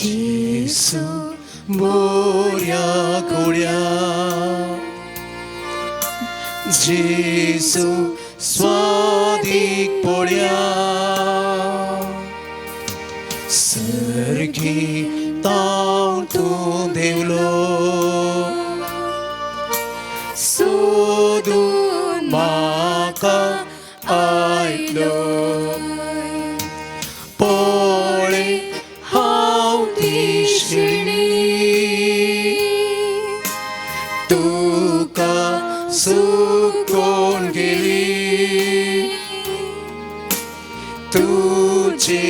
जेसू बोऱ्या घोड्या, जेसू स्वादीक पोळ्या, सर्गी ताव तूं देवलो, सोदून म्हाका आयलो. पळय हांव ती शिळी, तुका सुकोवन गेली, तुजे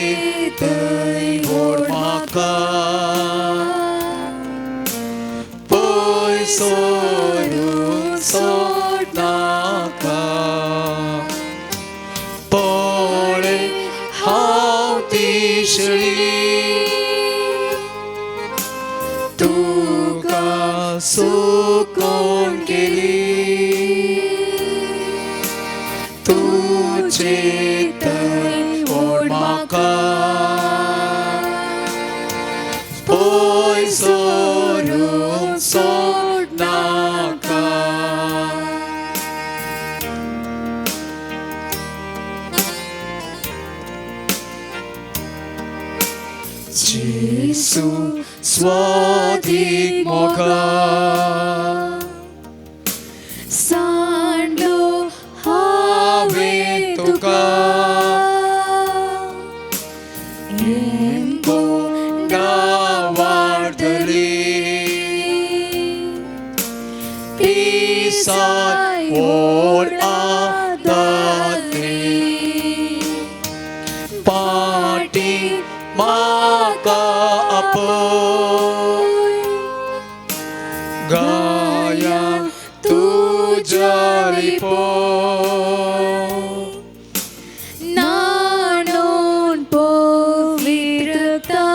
थंय व्हर म्हाका, पयस सोडून सोडनाका. पळय हांव ती शेळी, तुका सुकोवन गेली, तुजे थंय व्हर म्हाका, पयस सोडून सोडनाका. जेसू स्वादीक मोगा, सांडलो हांवें तुका, कोंडा वाडटली, पिसाय ओड आदातली, पाटी म्हाका आपय, गाया तुज्या लिपो. नाणोन पवित्रता,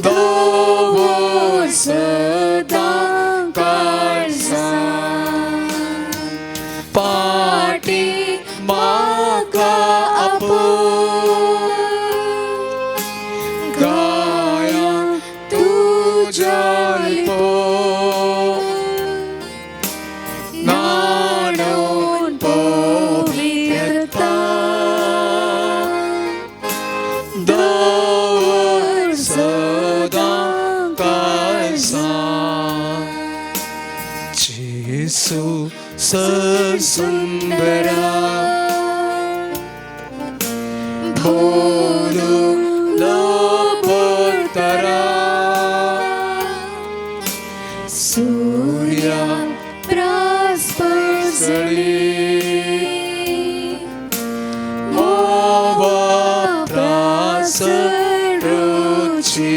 दवर सदां काळजां, पाटी म्हाका आपय, गाया तुज्या लिपो, नाणोन पवित्रता, दवर सदां काळजां. जेसू सुंदरा, भोलू लपतरा, सूर्या प्रास सळी, मोवा प्रास रुची,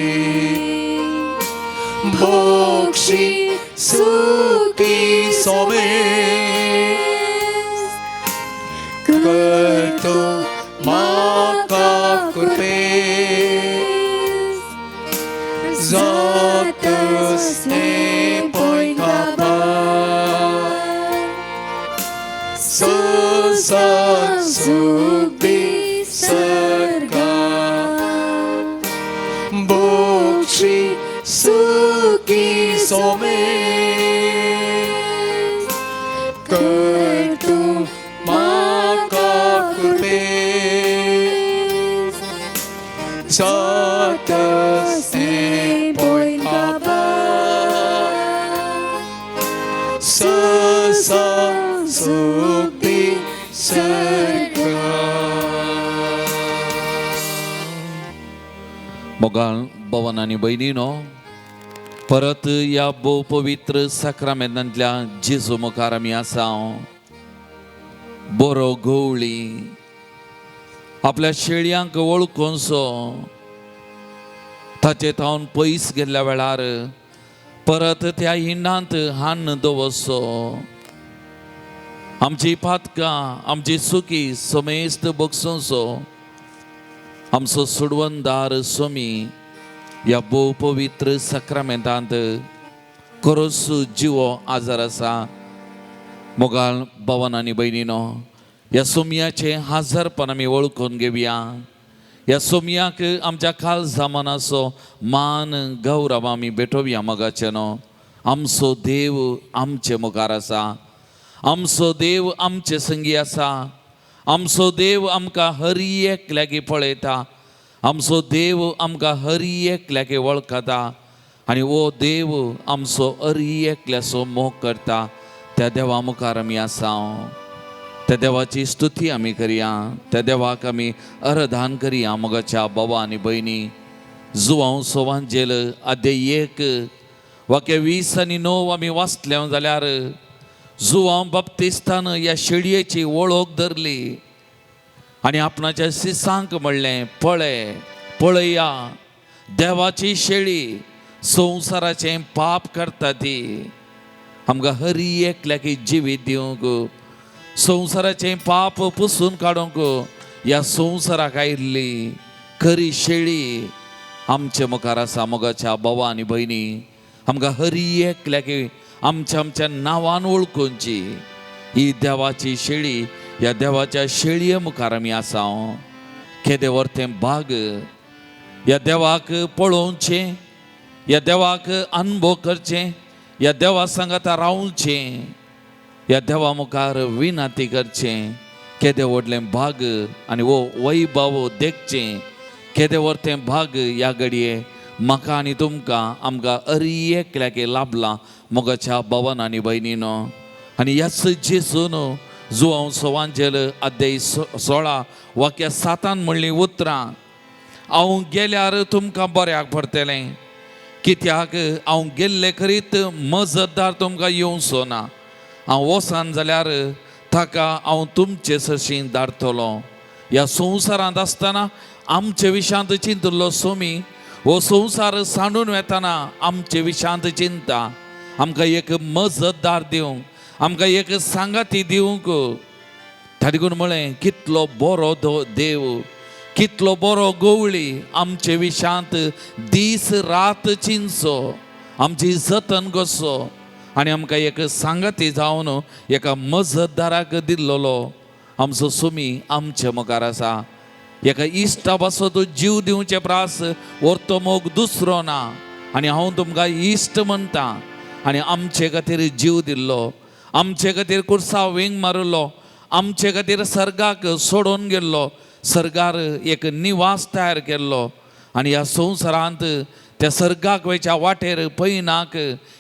भोक्षी सुखी सोमे, करतो म्हाका कृपे, जातस पळय काबार, ससा सुखी सर्गा, भोक्षी सुखी सोमे, कर तूं म्हाका कृपे, जातस पळय काबार, ससा सुखी सर्गा. मोगाळ भवन आनी भयणीनो, परत ह्या भोव पवित्र साक्रामेंतांतल्या जेजू मुखार आमी आसा. बरो गवळी आपल्या शेळयांक वळखूनसो ताचे थावन पयस गेल्ल्या वेळार परत त्या हिंडांत हान्न दवरचो. आमची पातकां आमची सुकी समेस्त बगसोसो आमचो सुडवंदार स्वामी ह्या भोव पवित्र साक्रामेंतांत खरोच जिवो आजार आसा. मोगाळ भवन आनी भयणीनो, ह्या सोमयाचें हाजारपण आमी वळखून घेवया. ह्या सोमयाक आमच्या काळजा मनाचो मान गौरव आमी भेटोवया मोगाचे न्हू. आमचो देव आमचे मुखार आसा, आमचो देव आमचे संगी आसा, आमचो देव आमकां हर एकल्याक पळयता, आमचो देव आमकां हर एकल्याक वळखता आनी हो देव आमचो हर एकल्याचो मोग करता. त्या देवा मुखार आमी आसा, त्या देवाची स्तुती आमी करया, त्या देवाक आमी आराधन करया. मोगाच्या बाबा आनी भयणी, जुवांव सोवांजेल अध्याय 1 वाक्य 20 आनी 9 आमी वाचले जाल्यार जुवांव बाप्तिस्तान ह्या शेळयेची वळख धरली आनी आपणाच्या शिसांक म्हणलें, पळय पळया देवाची शेळी संवसाराचें पाप करता ती. आमकां हर एकल्याक जिवीत दिवंक, संवसाराचें पाप पुसून काडूंक ह्या संवसाराक आयिल्ली खरी शेळी आमचे मुखार आसा. मोगाच्या बाबा आनी भयणी, आमकां हर एकल्याक आमच्या आमच्या नांवान वळखुची ही देवाची शेळी. ह्या देवाच्या शेळये मुखार आमी आसा. केदें व्हर तें भाग ह्या देवाक पळोवचें, ह्या देवाक अनुभव करचें, ह्या देवा सांगाता रावचें, ह्या देवा मुखार विनंती करचें. केदें व्हडलें भाग आनी हो वैभव देखचें. केदें व्हर तें भाग ह्या घडये म्हाका आनी तुमकां आमकां हर एकल्याक लाभलां मोगाच्या भवन आनी भयणीनो. आनी ह्याच जेजून जुवांव सवांजेल अध्याय 16 वाक्या 7 म्हणलीं उतरां, हांव गेल्यार तुमकां बऱ्याक पडटलें, कित्याक हांव गेल्ले करीत मजतदार तुमकां येवचो ना. हांव वचन जाल्यार ताका हांव तुमचे सरशीं धाडटलो. ह्या संवसारांत आसतना आमचे विशांत चिंतलो सोमी, हो संवसार सांडून वेतना आमचे विशांत चिंता आमकां एक मजतदार दिवंक, आमकां एक सांगाती दिवंक. ताणें म्हळें, कितलो बरो देव, कितलो बरो गवळी, आमचे विशांत दीस रात चिंचो, आमची जतन करचो आनी आमकां एक सांगाती जावन एका मजतदाराक दिल्लोलो आमचो सुमी आमचे मुखार आसा. एका इश्टा पासत जीव दिवचे प्रास व्हरतो मोग दुसरो ना आनी हांव तुमकां इश्ट म्हणटा. आनी आमचे खातीर जीव दिल्लो, आमचे खातीर कुर्सा वेंग मारिल्लो, आमचे खातीर सर्गाक सोडून गेल्लो, सर्गार एक निवास तयार केल्लो आनी ह्या संवसारांत त्या सर्गाक वयच्या वाटेर पयनाक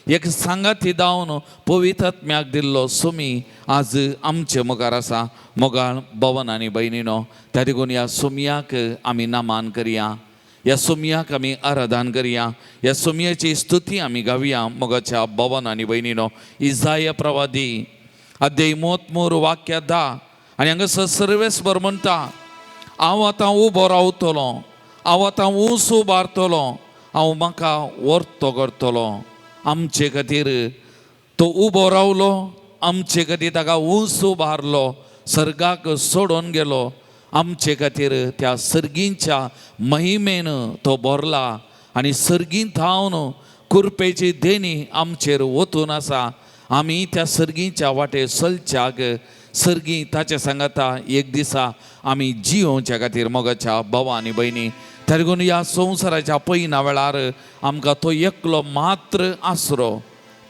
एक सांगाती दावन पवित्र आत्म्याक दिल्लो सुमी आज आमचे मुखार आसा. मोगाळ भवन आनी भयणीनो, त्या देखून ह्या सुमयाक आमी नामान करया, ह्या सुमयाक आमी आराधन करया, ह्या सुमयाची स्तुती आमी गावया. मोगाच्या भवन आनी भयणीनो, इजाय प्रवादी अध्याय 33 वाक्य 10 आनी हांगासर सर्वेस्पर म्हणटा, हांव आतां उबो रावतलो, हांव आतां ऊंच उबारतलो, हांव म्हाका वर्तो करतलो. आमचे खातीर तो उबो रावलो, आमचे खातीर ताका ऊंच उबारलो, सर्गाक सोडून गेलो. आमचे खातीर त्या सर्गींच्या महिमेन तो भरला आनी सर्गीं थावन कुरपेची देणी आमचेर वतून आसा. आमी त्या सर्गींच्या वाटेर चलच्याक, सर्गीं ताचे सांगाता एक दिसा आमी जियोवच्या खातीर. मोगाच्या भावा आनी भयणी, त्या देखून ह्या संवसाराच्या पयना वेळार आमकां तो एकलो मात्र आसरो,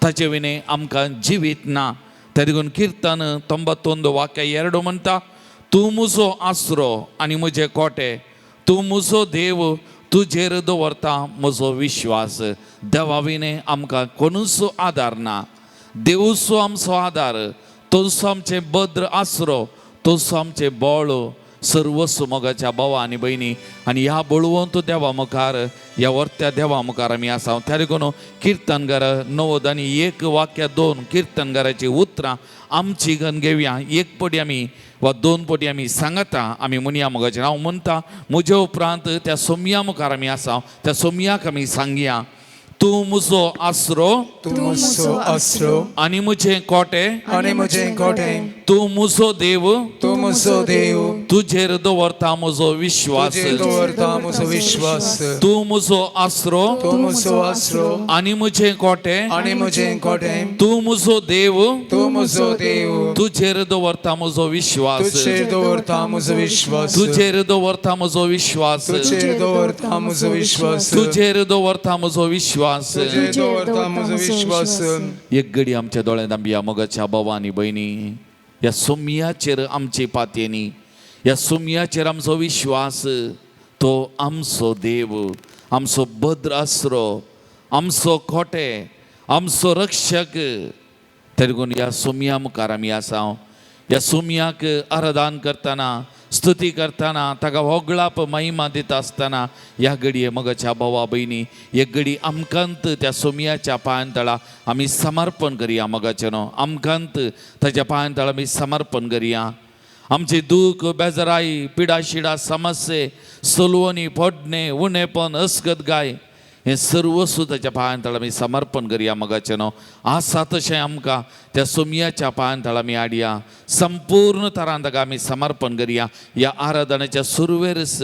ताचे विणे आमकां जिवीत ना. त्या देखून किर्तन 91 वाक्य 2 म्हणटा, तूं म्हजो आसरो आनी म्हजे कोटे, तूं म्हजो देव, तुजेर दवरता म्हजो विश्वास. देवा विणे आमकां कोणूच आदार ना. देवूचो आमचो आदार, तोच आमचें भद्र आसरो, तोच आमचें बळ सर्वस्व. मोगाच्या भावा आनी भयणी, आनी ह्या बळवंत देवा मुखार, ह्या वर्त्या देवा मुखार आमी आसा. त्या देखून किर्तनगार 91 वाक्य 2 किर्तनगाराची उतरां आमची गन घेवया. एक पटी आमी वा दोन पटी आमी सांगता, आमी मुनया. मोगाचें हांव म्हणटा, म्हज्या उपरांत त्या सोमया मुखार आमी आसा, त्या सोमयाक आमी सांगया, तूं म्हजो आसरो तूं म्हजो आसरो आनी म्हजें कोटे, आनी म्हजें गोठे, तूं म्हजो देव, तूं म्हजो देव, तुजेर दवरता म्हजो विश्वास. तुजेर दवरता म्हजो विश्वास. तूं म्हजो आसरो तूं म्हजो आसरो आनी म्हजें कोटे, आनी म्हजें गोठे, तूं म्हजो देव, तूं म्हजो देव, तुजेर दवरता म्हजो विश्वास, तुजेर दवरता म्हजो विश्वास, तुजेर दवरता म्हजो विश्वास, तुजेर दवरता म्हजो विश्वास, तुजेर दवरता म्हजो विश्वास. तुजेर दवरता म्हजो विश्वास. एक घडी आमच्या दोळ्यांत आमी मोगाच्या भावा आनी भयणी, ह्या सोमयाचेर आमची पातयेनी, ह्या सोमयाचेर आमचो विश्वास, तो आमचो देव, आमचो भद्र आसरो, आमचो खोटे, आमचो रक्षक. तरी ह्या सोमया मुखार आमी आसा. ह्या सोमयाक आराधन करतना, स्तुती करतना, ताका होगळाप महिमा दिता आसतना ह्या घडये मोगाच्या भावा भयणी एक घडी आमकांत त्या सोमयाच्या पांयां तळा आमी समर्पण करया. मोगाचें न्हू, आमकांत ताच्या पांयां तळा आमी समर्पण करया. आमची दूख, बेजराय, पिडा शिडा, समस्ये, सलवणी, फोडणे, उणेपण, अस्गत गाय हें सर्वस्व ताच्या पांयां तळा आमी समर्पण करया. मोगाचें न्हू, आसा तशें आमकां त्या सोमयाच्या पांयां तळा आमी हाडया. संपूर्ण तरान ताका आमी समर्पण करया. ह्या आराधनेच्या सुरवेरच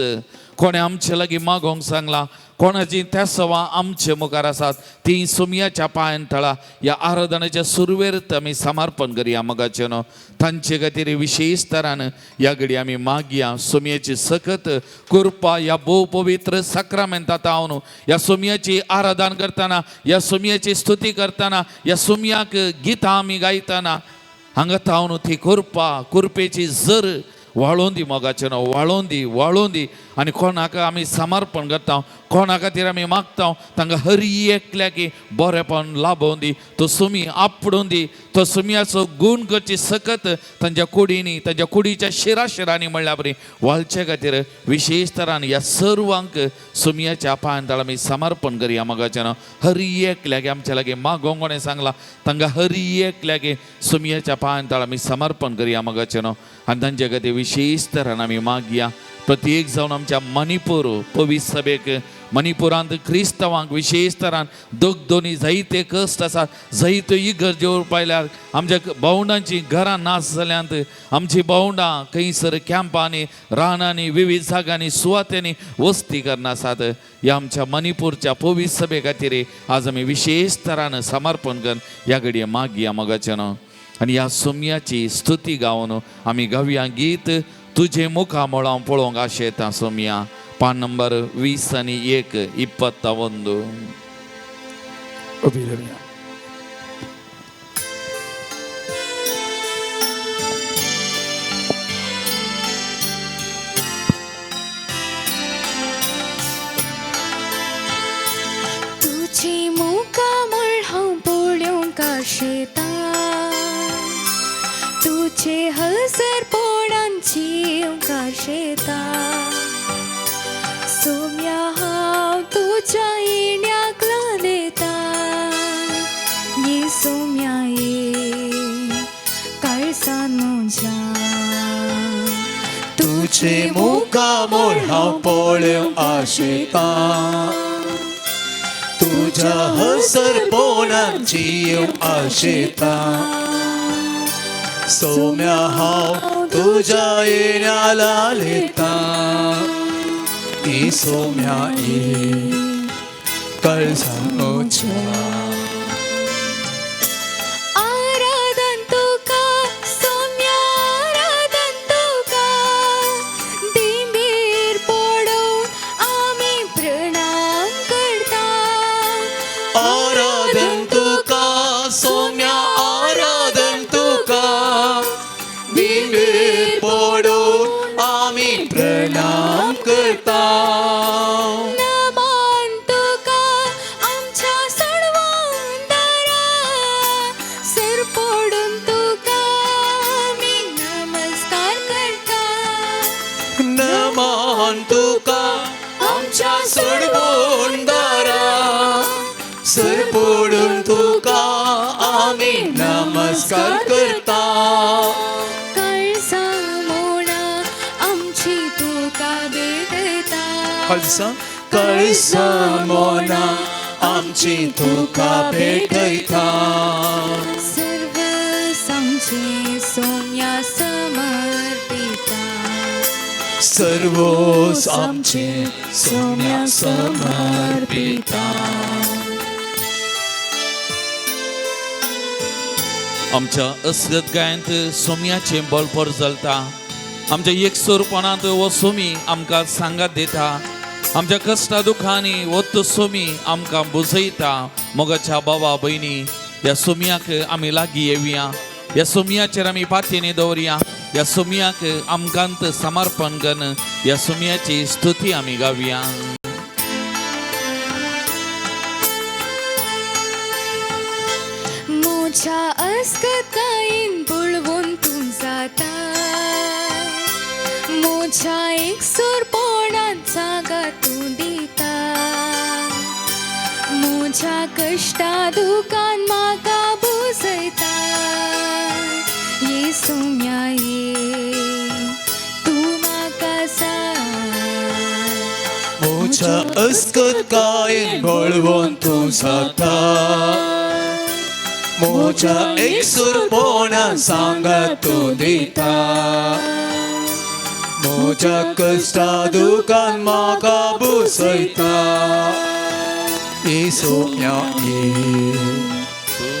कोणें आमचे लागीं मागोवंक सांगलां, कोणाची तेसवां आमचे मुखार आसात ती सोमयाच्या पांयां तळा ह्या आराधनेच्या सुरवेरच आमी समर्पण करया. मोगाचें न्हू, तांचे खातीर विशेश तरान ह्या घडी आमी मागया. सोमयाची सकत कृपा ह्या भोव पवित्र साक्रामेंतात हांव ह्या सोमयाची आराधन करतना, ह्या सोमयाची स्तुती करतना, ह्या सोमयाक गितां आमी गायतना हांगा तावन ती कृपा, कृपेची जर वाळोवन दी. मोगाचें न्हू, वाळोवन दी, वाळोवन दी. आनी कोणाक आमी समर्पण करता, कोणा खातीर आमी मागता, तांकां हर एकल्याक बरेपण लाभोवन दी. तो सुमी आपडून दी, तो सुमयाचो गूण करची सकत तांच्या कुडींनी, तांच्या कुडीच्या शिरा शिरांनी म्हणल्या बरी वाळचे खातीर विशेश तरान ह्या सर्वांक सुमयाच्या पांयां तळा आमी समर्पण करया. मोगाचें न्हू, हर एकल्याक आमच्या लागीं मागोवंक कोणें सांगलां तांकां हर एकल्याक सुमयाच्या पांयां तळा आमी समर्पण करया. मोगाचें न्हू, आनी तांचे खातीर विशेश तरान आमी मागया. प्रत्येक जावन आमच्या मणिपूर पवित्र सभेक, मणिपुरांत क्रिस्तांवांक विशेश तरान दोग दोनी जायते कश्ट आसात, जायत्यो इगर्ज्यो पायल्यार आमच्या भावंडांची घरां नाश जाल्यांत. आमची भावंडां खंयसर कॅम्पांनी, रानांनी, विविध जागांनी, सुवातेंनी वस्ती करना आसात. ह्या आमच्या मणिपूरच्या पवित्र सभे खातीर आज आमी विशेश तरान समर्पण कर ह्या घडये मागया. मोगाचें न्हू, आनी ह्या सोमयाची स्तुती गावन आमी गावया गीत तुजे मुखामळ हांव पळोवंक आशेता सोमया. पान नंबर 20 आनी 1, 21. उबी रावया. तुजी मुखामळ हांव पळोवंक आशेता, तुजे हजरपणाची आशेता. सोम्या हांव तुज्या येण्याक लागता, ये सोम्या ये काळजान म्हज्या. तुझे मुखामळ हांव पळोवंक आशेता, तुज्या हसरपणाची आशेता. सोम्या हांव तुज्या येण्या लालेता, ये सोम्या ये काळजान म्हज्या. आराधन तुका सोम्या, आराधन तुका, दिंबीर पडून आमी प्रणाम करता. आराधन तुका सोम्या, आराधन तुका, दिंबीर पडून आमी प्रणाम करता. नमन तुका आमच्या सडवंदरा, सर पडून तुका आमी नमस्कार करता. नमन तुका आमच्या सोडवणदारा, सर पडून तुका आमी नमस्कार करता. काळजा मोडा आमची तुका भेटता, कळसा कळसा मोना आमची तुका भेटयता. सर्व आमचे सोम्या समर्पिता, सर्व आमचे सोम्या समर्पिता. आमच्या असगत गायंत सोम्याचें बळपर चलता. आमच्या एकसुरपणांत हो सोमी आमकां सांगात दिता. आमच्या कश्टा दुखांनी हो तो सोमी आमकां बुजयता. मोगाच्या बाबा भयणी, ह्या सोम्याक आमी लागीं येवया, ह्या सोम्याचेर आमी पातयेनी दवरया, ह्या सोम्याक आमकांत समर्पण करून ह्या सोम्याची स्तुती आमी गावया. मोझ्या अस्कताईन पळोवन तूं जाता, मोझ्या एकसुरपणान जागा तूं दिता, मोझ्या कश्टा दुकान म्हाका बुजयता. ये सोम्या ये तूं म्हाका सांग. मोच्या अस्कतकायेन बळवंत तूं जाता, मोच्या एकसुरपणान सांगात तूं दिता, मोच्या कश्टा दुखान म्हाका बुसयता. ये सोम्या ये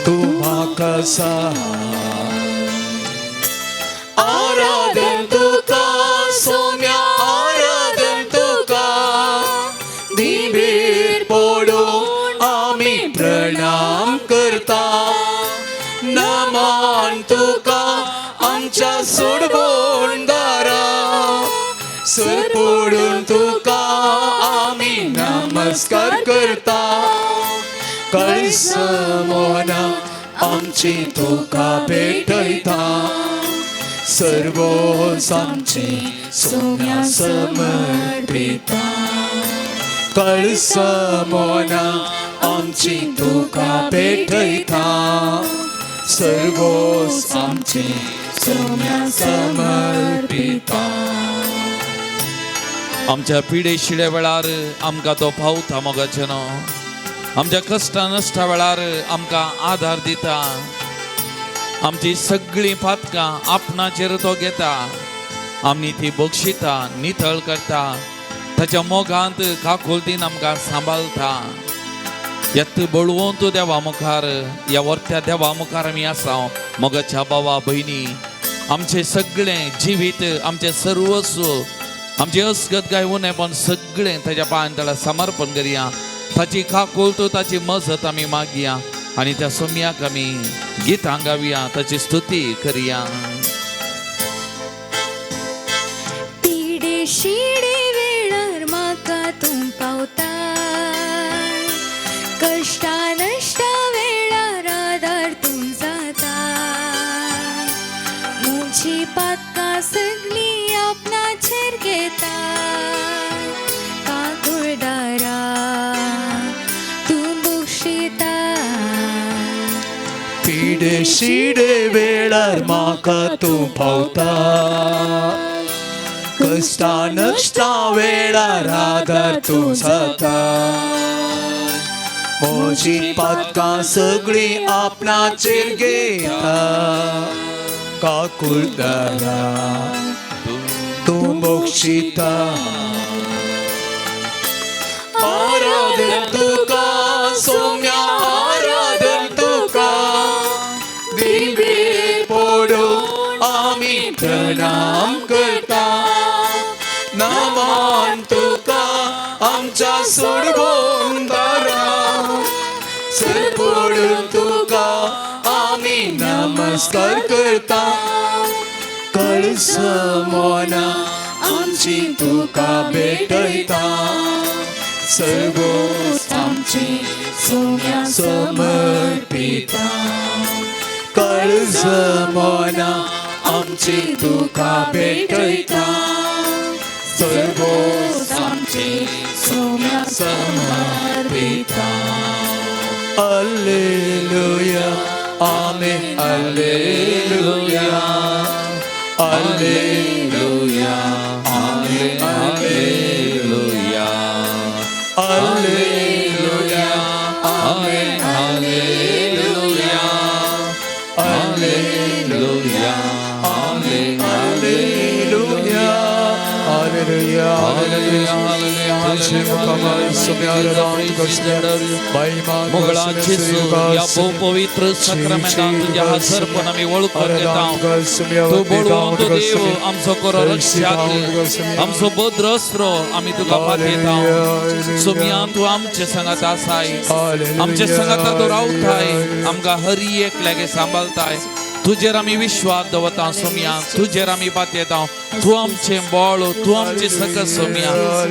तूं म्हाका सांग. आराधन तुका सोम्या, आराधन तुका, दिबेर पडून आमी प्रणाम करता. नमन तुका आमच्या सोडबोंडारा, सर पडून तुका आमी नमस्कार करता. कळसमोना आमची तुका भेटयता, सर्वोस आमची सोम्या समर्पिता. कळसमोना आमची तुका भेटयता, सर्वोस आमची सोम्या समर्पिता. आमच्या पिडे शिड्या वेळार आमकां तो पावता मोगाचें न्हू. आमच्या कश्टा नश्टा वेळार आमकां आदार दिता. आमची सगळीं पातकां आपणाचेर तो घेता, आमी ती बक्षिता, नितळ करता. ताच्या मोगांत काकुळतीन आमकां सांबाळता. येत बळवंत देवा मुखार, ह्या वर्त्या देवा मुखार आमी आसा. मोगाच्या बाबा भयणी, आमचें सगळें जिवीत, आमचें सर्वस्व, आमचें असगत गाय उणेपण सगळें ताच्या पांयान तळा समर्पण करया. ताची काकुळत, ताची मजत आमी मागया आनी त्या सोम्याक आमी गितां गावया, ताची स्तुती करया. पिडे शिडे वेळार म्हाका तूं पावता, कश्टा नश्टा वेळार आदार तूं जाता, म्हजी पातकां सगळीं आपणाचेर घेता. काकुळदारा तूं बक्षिता. पिडे शिडे वेळार म्हाका तूं पावता, कश्टा नश्टा वेळार आदार तूं जाता, म्हजी पातकां सगळीं आपणाचेर घेता. काकुळदारा तूं बक्षिता. आराधन तुका सोम्या, आराधन तुका, दिवे पडून आमी प्रणाम करता. नमन तुका आमच्या सोडबोंदारा, सर पडून तुका आमी नमस्कार करता. कळसमोना आमची तुका भेटयता, सर्वोस आमची सोम्या समर्पिता. कळसमोना आमची तुका भेटयता, सर्वोस आमची Saumya समर्पिता. Alleluia, amen, alleluia, alleluia, amen, hallelujah, alleluia, amen, hallelujah, hallelujah, amen, alleluia, alleluia, hallelujah, hallelujah. मोगळा जेजू ह्या भोव पवित्र साक्रामेंतान तुज्या हजरपण आमी वळखून घेता. तूं बळवंत देव, आमचो कोरो रक्षाक, आमचो भद्रस्रो, आमी तुका पातयेता. सोमिया, तूं आमचे सांगात आसाय, आमचे सांगाता तूं रावताय, आमकां हर एकल्यागे सांबाळताय. तुजेर आमी विश्वास दवरता सोमिया, तुजेर आमी पातयेता. तूं आमचें बळ, तूं आमचें सकत सोमिया.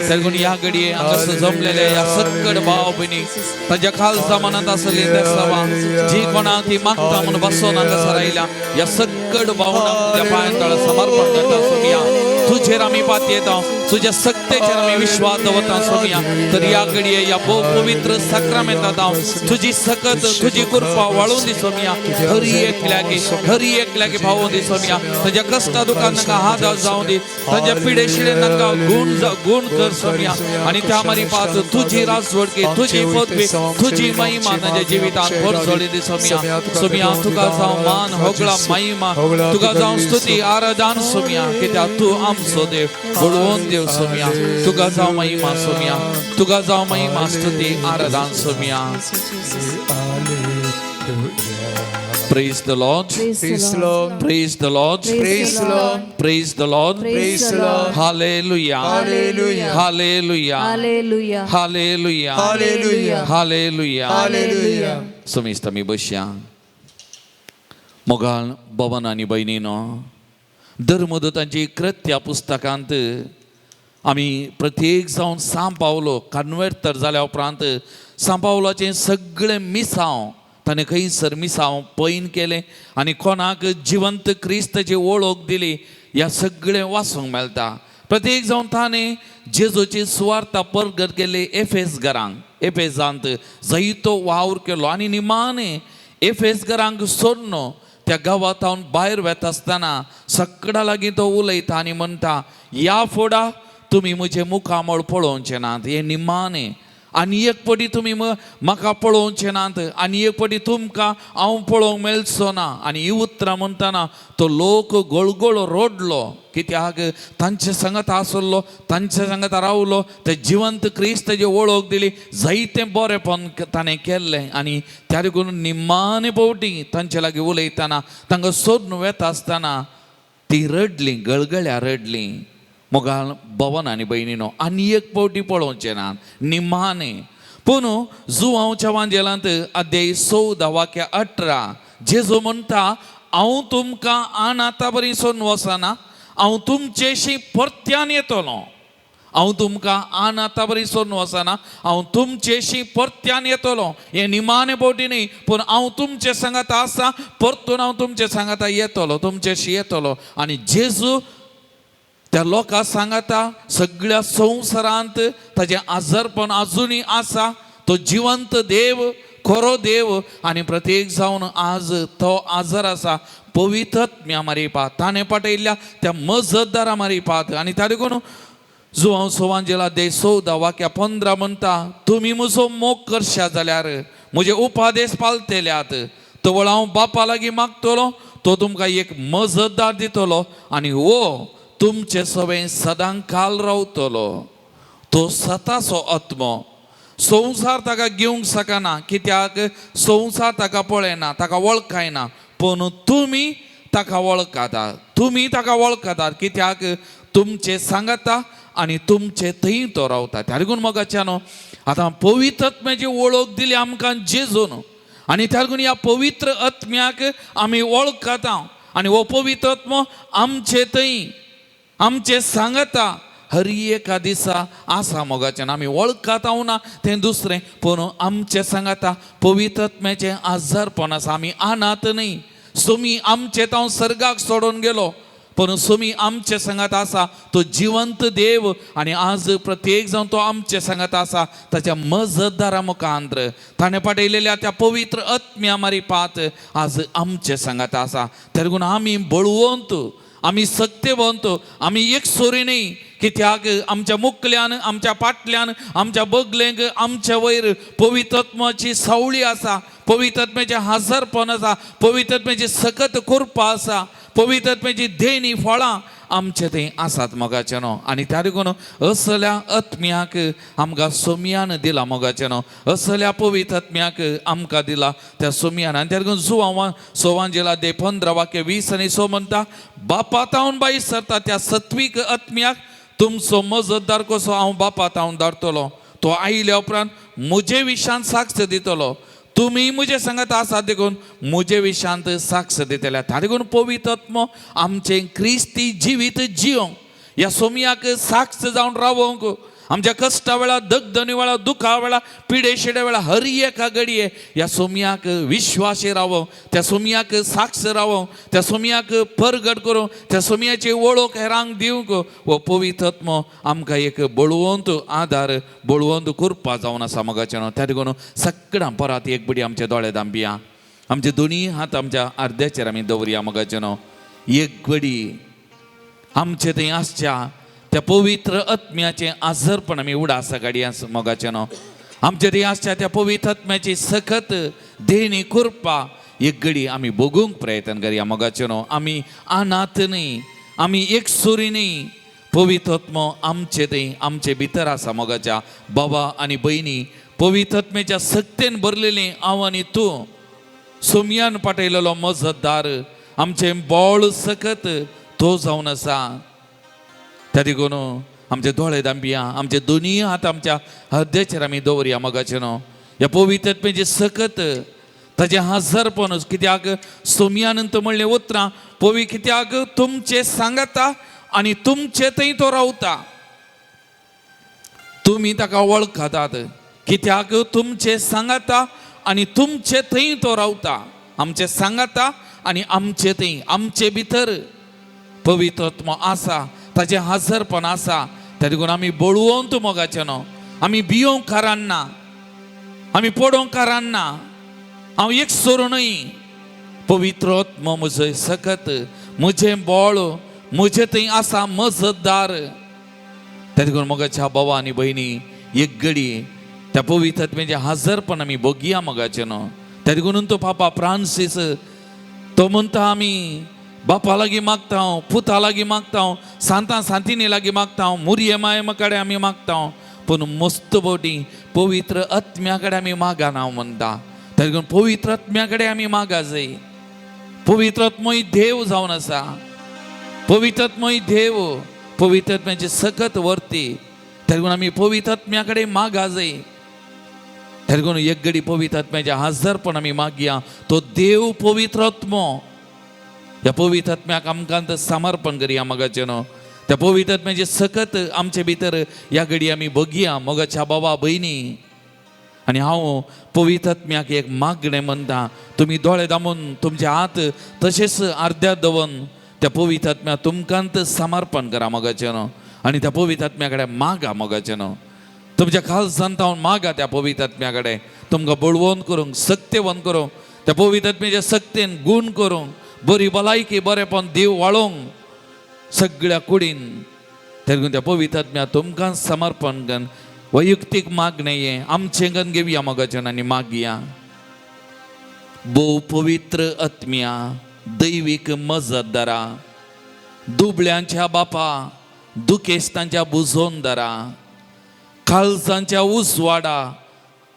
तेगून ह्या घडये हांगासर जमलेले ह्या सक्कड भाव भयणी ताज्या खालसा मनांत आसली तेसावां जी कोणाक ती मागता म्हणून बसोन हांगासर आयल्या, ह्या सक्कड भावनांक तुज्या पांयां तळा समर्पण करता सोमिया. तुजेर आमी पातयेता, तुज्या सक्तेचेर आमी विश्वास दवरता सोमिया. तर ह्या घडये ह्या भोव पवित्र साक्रामेंतांत हांव तुजी सकत, तुजी कृपा वाळून दी सोमिया. हरी एकल्यागे, हरी एकल्यागे भावून दी सोमिया. ताज्या कश्टा दुखान तांकां हात जावं दी, ताज्या पिडे शिडे तांकां गुण गुण कर सोमिया. आनी त्या मारी पात तुजी राजवडकी, तुजी पदवी, तुजी महिमा ताज्या जिवितांत परजळी दी सोमिया. सोमिया, तुका जावं मान, होगळा, महिमा, तुका जावं स्तुती, आराधन सोमिया, कित्याक तूं आमचो देव, बळवंत देव सोमिया. तुका जावं महिमा सोमिया, तुका जावं महिमा, स्तुती, आराधन सोमिया. Praise the Lord. Praise the Lord. Praise the Lord. Praise the Lord. Praise the Lord. Praise the Lord. Hallelujah. Hallelujah. Hallelujah. Hallelujah. Hallelujah. Hallelujah. Hallelujah. Hallelujah. समिस्त आमी बसया. मोगाळ भवन आनी भयणीनो, धर्मदूतांची कृत्या पुस्तकांत आमी प्रत्येक जावन सांव पावलो कन्वर्टर जाल्या उपरांत सांव पावलाचें सगळें मिसांव ताणें खंयसर मिसांव पैन केलें आनी कोणाक जिवंत क्रिस्ताची वळख दिली, ह्या सगळें वाचूंक मेळटा. प्रत्येक जावन ताणें जेजूची सुवार्ता परगट केली. एफेस घरांक, एफेजांत जायतो वावर केलो आनी निमाणें एफेस घरांक सोडून त्या गांवांत भायर वेता आसतना सगळ्या लागीं तो उलयता आनी म्हणटा, ह्या फोडा तुमी म्हजें मुखामळ पळोवचें नात. हें निमाणें, आनी एक पटी तुमी म्हाका पळोवचें नात आनी एक पटी तुमकां हांव पळोवंक मेळचो ना. आनी ही उतरां म्हणटना तो लोक गोळगोळ रोडलो, कित्याक तांचे सांगात आसलो, तांचे सांगात रावलो, ते जिवंत क्रिस्ताची वळख दिली, जायतें बरेंपण ताणें केल्लें. आनी त्या देखून निमाणे पवटी तांचे लागीं उलयतना, तांकां सोदून वेता आसतना ती रडली, गळगळ्या रडली. मोगाल भवन आनी भयणीनो, आनी एक पावटी पळोवचें ना निमाणे. पूण जुवांवच्या वांजेलांत अध्याय 14 वाक्य 18 जेजू म्हणटा, हांव तुमकां आनाता बरी सोडून वचना, हांव तुमचेशी परत्यान येतलो. हांव तुमकां आनाता बरी सोडून वचना, हांव तुमचेशी परत्यान येतलो. हें निमाणे पावटी न्ही, पूण हांव तुमचे सांगात आसा, परतून हांव तुमचे सांगाता येतलो, तुमचेशी येतलो. आनी जेजू त्या लोकांक सांगाता सगळ्या संवसारांत ताजें आजारपण आजुनूय आसा. तो जिवंत देव, खरो देव. आनी प्रत्येक जावन आज तो आजार आसा पवित्रत्म्या मारिपात, ताणें पाठयल्ल्या त्या मजतदारा मारिपात. आनी त्या देखून जुवांव सोवांजेला दे 14 वाक्या 15 म्हणटा, तुमी म्हजो मोग करशा जाल्यार म्हजे उपादेश पालतल्यात, तवळ हांव बापा लागीं मागतलो, तो तुमकां एक मजतदार दितलो आनी हो तुमचे सवें सदां काल रावतलो. तो सताचो आत्मो, संवसार ताका घेवंक शकना, कित्याक संवसार ताका पळयना, ताका वळखायना. पूण तुमी ताका वळखातात, तुमी ताका वळखातात, कित्याक तुमचे सांगाता आनी तुमचे थंय तो रावता. त्या लागून मोगाच्यानो, आतां पवित्र आत्म्याची वळख दिली आमकां जेजून आनी त्या लागून ह्या पवित्र आत्म्याक आमी वळखता आनी हो पवित्र आत्मो आमचे थंय, आमचे सांगता हर एका दिसा आसा. मोगाच्यान, आमी वळखाता ना तें दुसरें, पूण आमचे सांगाता पवित्र आत्म्याचें आजारपण आसा. आमी आनात न्ही. सुमी आमचे तांव सर्गाक सोडून गेलो, पूण सुमी आमचे सांगात आसा, तो जिवंत देव. आनी आज प्रत्येक जावन तो आमचे सांगात आसा ताच्या मजतदारा मुखांत्र, ताणें पाठयलेल्या त्या पवित्र आत्म्या मारिपात आज आमचे सांगात आसा. त्या लागून आमी बळवंत, आमी सक्तेवंत, आमी एकसुरी न्ही, कित्याक आमच्या मुखल्यान, आमच्या पाटल्यान, आमच्या बगलेंक, आमच्या वयर पवित्रत्माची सावळी आसा, पवित्रत्म्याचें हाजरपण आसा, पवित्रत्म्याची सकत कृपा आसा, पवित्रत्म्याची देणी फळां आमचे थंय आसात मोगाचे न्हू. आनी त्या देखून असल्या आत्म्याक आमकां सोमयान दिला मोगाचे न्हू, असल्या पवित्र आत्म्याक आमकां दिला त्या सोमयान. आनी त्या देखून जुवां सोवांजेला दे 15 वाक्य 20 आनी 6 म्हणटा, बापा तावन बाई सरता त्या सत्वीक आत्म्याक तुमचो मजतदार कसो हांव बापा तावन धाडटलो, तो आयल्या उपरांत म्हजे विशांत साक्ष दितलो, तुमी म्हजे सांगात आसात देखून म्हजे विशांत साक्ष दितले. ता देखून पवित्र आत्मो आमचें क्रिस्ती जिवीत जियोंक, ह्या सोमयाक साक्ष जावन रावोंक, आमच्या कश्टा वेळार, दगदनी वेळार, दुखा वेळार, पिडे वेळार, हर एका घडये ह्या सोमयाक विश्वासी रावोंक, त्या सोमयाक साक्ष रावोंक, त्या सोमयाक परगट करूंक, त्या सोमयाची वळख हेरांक दिवंक हो पवित्र आत्मो आमकां एक बळवंत आदार, बळवंत कृपा जावन आसा मोगाचें न्हू. त्या देखून सगळ्यां परत एक बडी आमचे दोळे दांबिया, आमचे दोनी हात आमच्या अर्द्याचेर आमी दवरया मोगाचें न्हू. एक बडी आमचे थंय आसच्या त्या पवित्र आत्म्याचें आजरपण आमी उडासा गाडया मोगाचें न्हू. आमचे थंय आसच्या त्या पवित्र आत्म्याची सखत देणी कृपा एक घडी आमी भोगूंक प्रयत्न करया मोगाचें न्हू. आमी अनाथ न्ही, आमी एकसुरी न्ही, पवित्र आत्मो आमचे थंय आमचे भितर आसा मोगाच्या बाबा आनी भयणी. पवित्र आत्म्याच्या सक्तेन भरलेली हांव आनी तूं, सोमयान पाठयलेलो मजतदार आमचें बोळ सकत तो जावन आसा. त्या देखून आमचे दोळे दांबिया, आमचे दोनीय हात आमच्या हद्देचेर आमी दवरया मोगाचें न्हू. ह्या पवित्र आत्म्याचें सकत ताजें हजरपण, कित्याक सोमयानंत म्हणलें उतरां पवी कित्याक तुमचें सांगता आनी तुमचे थंय तो रावता, तुमी ताका वळखतात, कित्याक तुमचें सांगता आनी तुमचे थंय तो रावता. आमचें सांगता आनी आमचे थंय आमचे भितर पवित्र आत्मो आसा, ताजें हजरपण आसा. त्या देखून आमी बळवंत मोगाचें न्हू, आमी भियोंक कारण ना, आमी पडोवंक कारण ना, हांव एक सोरू न्हय, पवित्र आत्मो म्हजो सकत, म्हजें बोळ म्हजे थंय आसा मजतदार. त्या देखून मोगाच्या बाबा आनी भयणी एक घडी त्या पवित्र आत्म्याचें हजरपण आमी भोगया मोगाचें न्हू. त्या देखून तो पापा फ्रांसीस तो म्हणटा, आमी बापा लागीं मागता, पुता लागीं मागता, सांतां सांतिनी लागीं मागता, मुरये माये कडेन आमी मागता, पूण मस्त बोटी पवित्र आत्म्या कडेन आमी मागाना म्हणटा. त्या देखून पवित्र आत्म्या कडेन आमी मागा जाय. पवित्र आत्मोय देव जावन आसा, पवित्र आत्मोय देव, पवित्र आत्म्याची सकत वर्ती. त्या देखून आमी पवित्र आत्म्या कडेन मागा जाय. त्या देखून एक घडी पवित्र आत्म्याचें हजरपण आमी मागया. तो देव पवित्र आत्मो, ह्या पवित्र आत्म्याक आमकां समर्पण करया मोगाचें न्हू. त्या पवित्र आत्म्याचें सकत आमचे भितर ह्या घडी आमी भोगया मोगाच्या बाबा भयणी. आनी हांव पवित्र आत्म्याक एक मागणें म्हणटा, तुमी दोळे दामून तुमचे हात तशेंच अर्द्यार दवरून त्या पवित्र आत्म्याक तुमकां समर्पण करा मोगाचें न्हू. आनी त्या पवित्र आत्म्या कडेन मागा मोगाचें न्हू, तुमच्या खालसान तावन मागा त्या पवित्र आत्म्या कडेन, तुमकां बळवंत करूंक, सक्तेवंत करूंक, त्या पवित्र आत्म्याच्या सक्तेन गूण करूंक, बरी भलायकी बरेपण देव वाळोवंक सगळ्या कुडीन. देखून त्या पवित्र आत्म्या तुमकां समर्पण करून वैयक्तीक मागणें हें आमचें कन घेवया मोगाचें आनी मागया. भोव पवित्र आत्म्या, दैवीक मजतदारा, दुबळ्यांच्या बापा, दुखेस्तांच्या बुजोनदारा, काळजांच्या उजवाडा,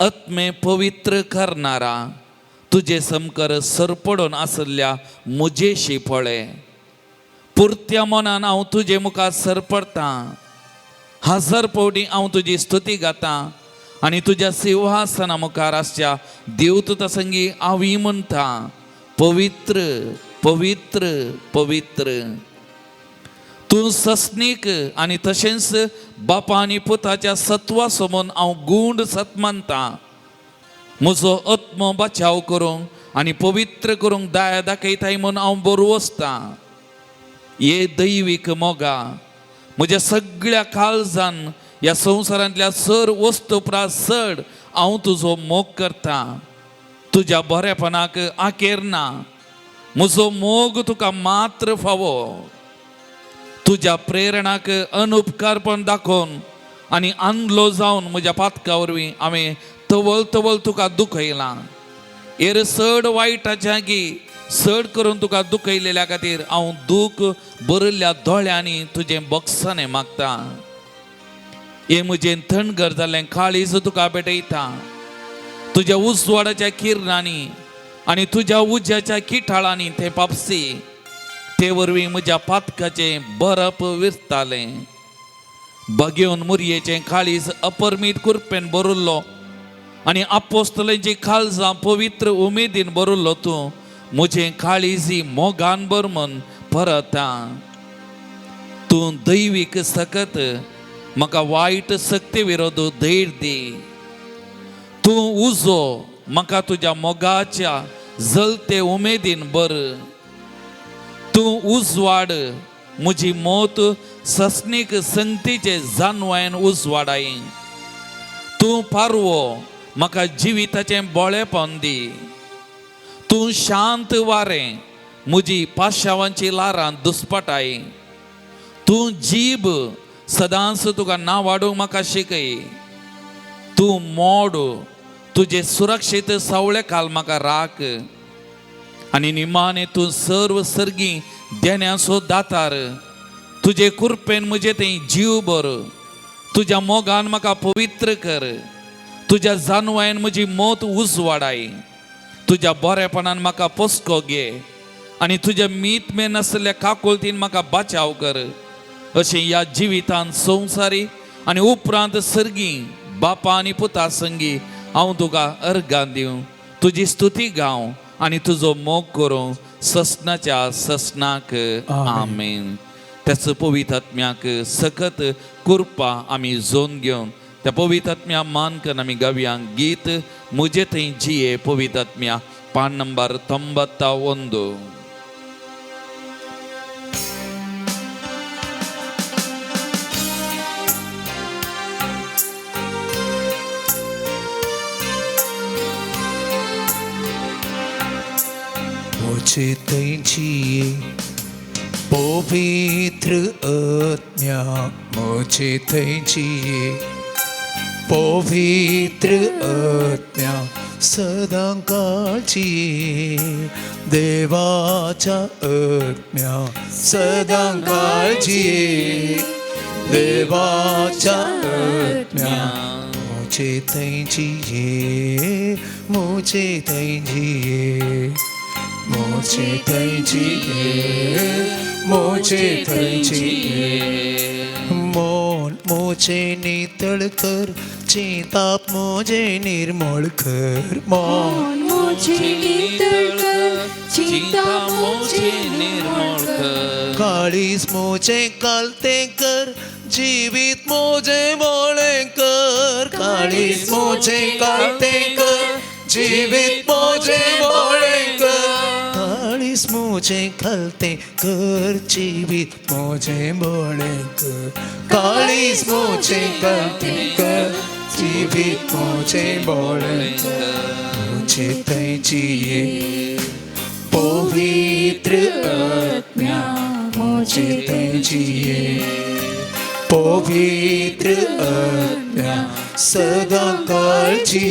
आत्मे पवित्र करणारा, तुजे समकर सरपडून आसल्या म्हजेशी पळय. पुरत्या मनान हांव तुजे मुखार सरपडतां, हजार पवटी हांव तुजी स्तुती गाता आनी तुज्या सिंहासना मुखार आसच्या देवदूता संगी हांवूय म्हणटा, पवित्र पवित्र पवित्र. तूं सस्नीक आनी तशेंच बापा आनी पुताच्या सत्वा समोर हांव गूंड सत मानता. म्हजो आत्मो बचाव करूंक आनी पवित्र करूंक दया दाखयताय म्हूण हांव बरो वसतां. ये दैवीक मोगा, म्हज्या सगळ्या काळजान ह्या संवसारांतल्या सर वस्तू प्रास चड हांव तुजो मोग करता. तुज्या बरेपणाक आकेर ना, म्हजो मोग तुका मात्र फावो. तुज्या प्रेरणाक अनुपकारपण दाखोवन आनी आंदलो जावन म्हज्या पातका वरवीं हांवें तवल तवल तुका दुखयलां. एर चड वायटाच्या गी चड करून तुका दुखयलेल्या खातीर हांव दूख भरिल्ल्या दोळ्यांनी तुजें बक्षाणें मागता. हें म्हजें थंडगर जाल्लें काळीज तुका भेटयता. तुज्या उजवाडाच्या किरणांनी आनी तुज्या उज्याच्या किटाळांनी तें पापसी ते वरवीं म्हज्या पातकाचें बरप विरतालें. बगेवन मुरयेचें काळीज अपरमीत कुरपेन भरिल्लो आनी आपोस्तलांची काळजां पवित्र उमेदीन भरिल्लो तूं म्हजें काळीज मोगान भर म्हण परता. तूं दैवीक सकत म्हाका वायट सक्ते विरोध धैर्य दी. तूं उजो म्हाका तुज्या मोगाच्या जलते उमेदीन भर. तूं उजवाड म्हजी मोत ससनीक संगतीचे जानवायन उजवाडाय. तूं पारवो म्हाका जिविताचें बोळेपण दी. तूं शांत वारें म्हजी पाशावांची ल्हारां दुस्पटाय. तूं जीब सदांच तुका ना वाडूंक म्हाका शिकय. तूं मोड तुजे सुरक्षीत सावळे काल म्हाका राख. आनी निमाणे तूं सर्व सर्गी देण्याचो दातार तुजे कुरपेन म्हजे थंय जीव भर. तुज्या मोगान म्हाका पवित्र कर. तुज्या जानवायन म्हजी मोत उजवाडाय. तुज्या बरेपणान म्हाका पोसको घे आनी तुज्या मीत मेन आसलेल्या काकुळतीन म्हाका बाचाव कर. अशें ह्या जिवितान संवसारी आनी उपरांत सर्गी बापा आनी पुता संगी हांव तुका अर्गां दिवं, तुजी स्तुती गावं आनी तुजो मोग करूं ससनाच्या ससनाक. आमेन. त्याच पवित्र सकत कृपा आमी जोन घेवन त्या पवित्र मान करून आमी गावया गीत म्हजे थंय जिये पवित्र पान नंबर 91. मुझे थंयची पवित्र आत्म्या, मुझे थंयची पवित्र आत्म्या सदां काळची देवाच्या आत्म्या सदां काळची देवाच्या आत्म्या मुझे थंयची मुझे थंयची मुझे थंयची मुझे थंयची. मन मुझे नितळ कर, चिंताप मुझे निर्मळ कर. मन मुझे नितळ कर, चिंता मुझे निर्मळ कर. काळीज मुझे कालते कर, जिवीत मुझे बोळे कर. काळीज मुझे कालते कर, जिवीत मुझे बोळे कर. काळीज मुझे खालते कर, जिवीत मुझे बोळे कर. काळीज मुझे खालते कर, जिवीत मुझे बोळे कर. मुझे थंयची पवित्र आत्म्या, मुझे थंयची पवित्र आत्म्या सदां काळची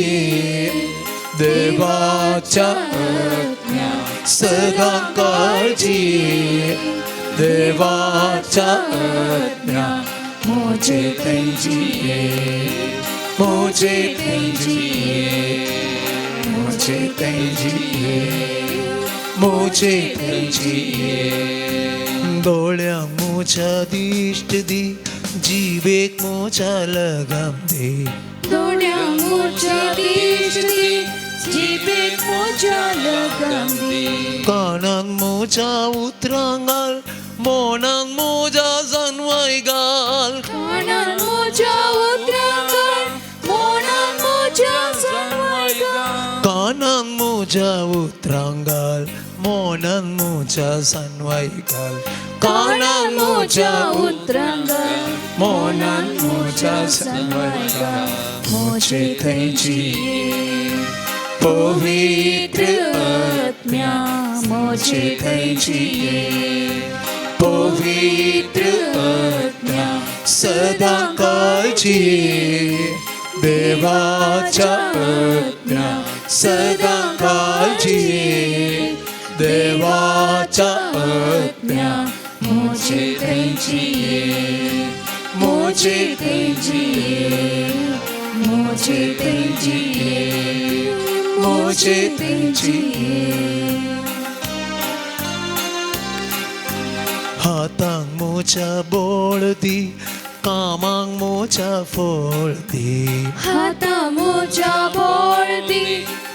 देवाच्या आत्म्या सदां काळची देवाच्या आत्म्या मुझे थंयची मुझे थंयची मुझे थंयची मुझे थंयची. दोळ्यांक म्हज्या दिश्ट दी, जिबेक म्हज्या लगाम दी. दोळ्यांक म्हज्या दिश्ट दी, जिबेक म्हज्या लगाम दी. कानान म्हज्या उतरां घाल, मनान म्हज्या जानवाय घाल. कानान म्हज्या उतरां घाल, मनान म्हज्या जानवाय घाल. कानान म्हज्या उतरां घाल, मनान म्हज्या जानवाय घाल. कानान म्हज्या उतरां घाल, मनान म्हज्या जानवाय घाल. मुझे थंयची पवित्र आत्म्या, मुझे थंयची पवित्र आत्म्या सदां काळची देवाच्या आत्म्या सदां काळची देवाच्या देवाच्या आत्म्या मोजे तेंची मोजे तेंची मोजे तेंची मोजे तेंची. हातांक मोच्या बोळ दी, कामांक मोच्या फळ दी. हाता मोजा बोळ दी,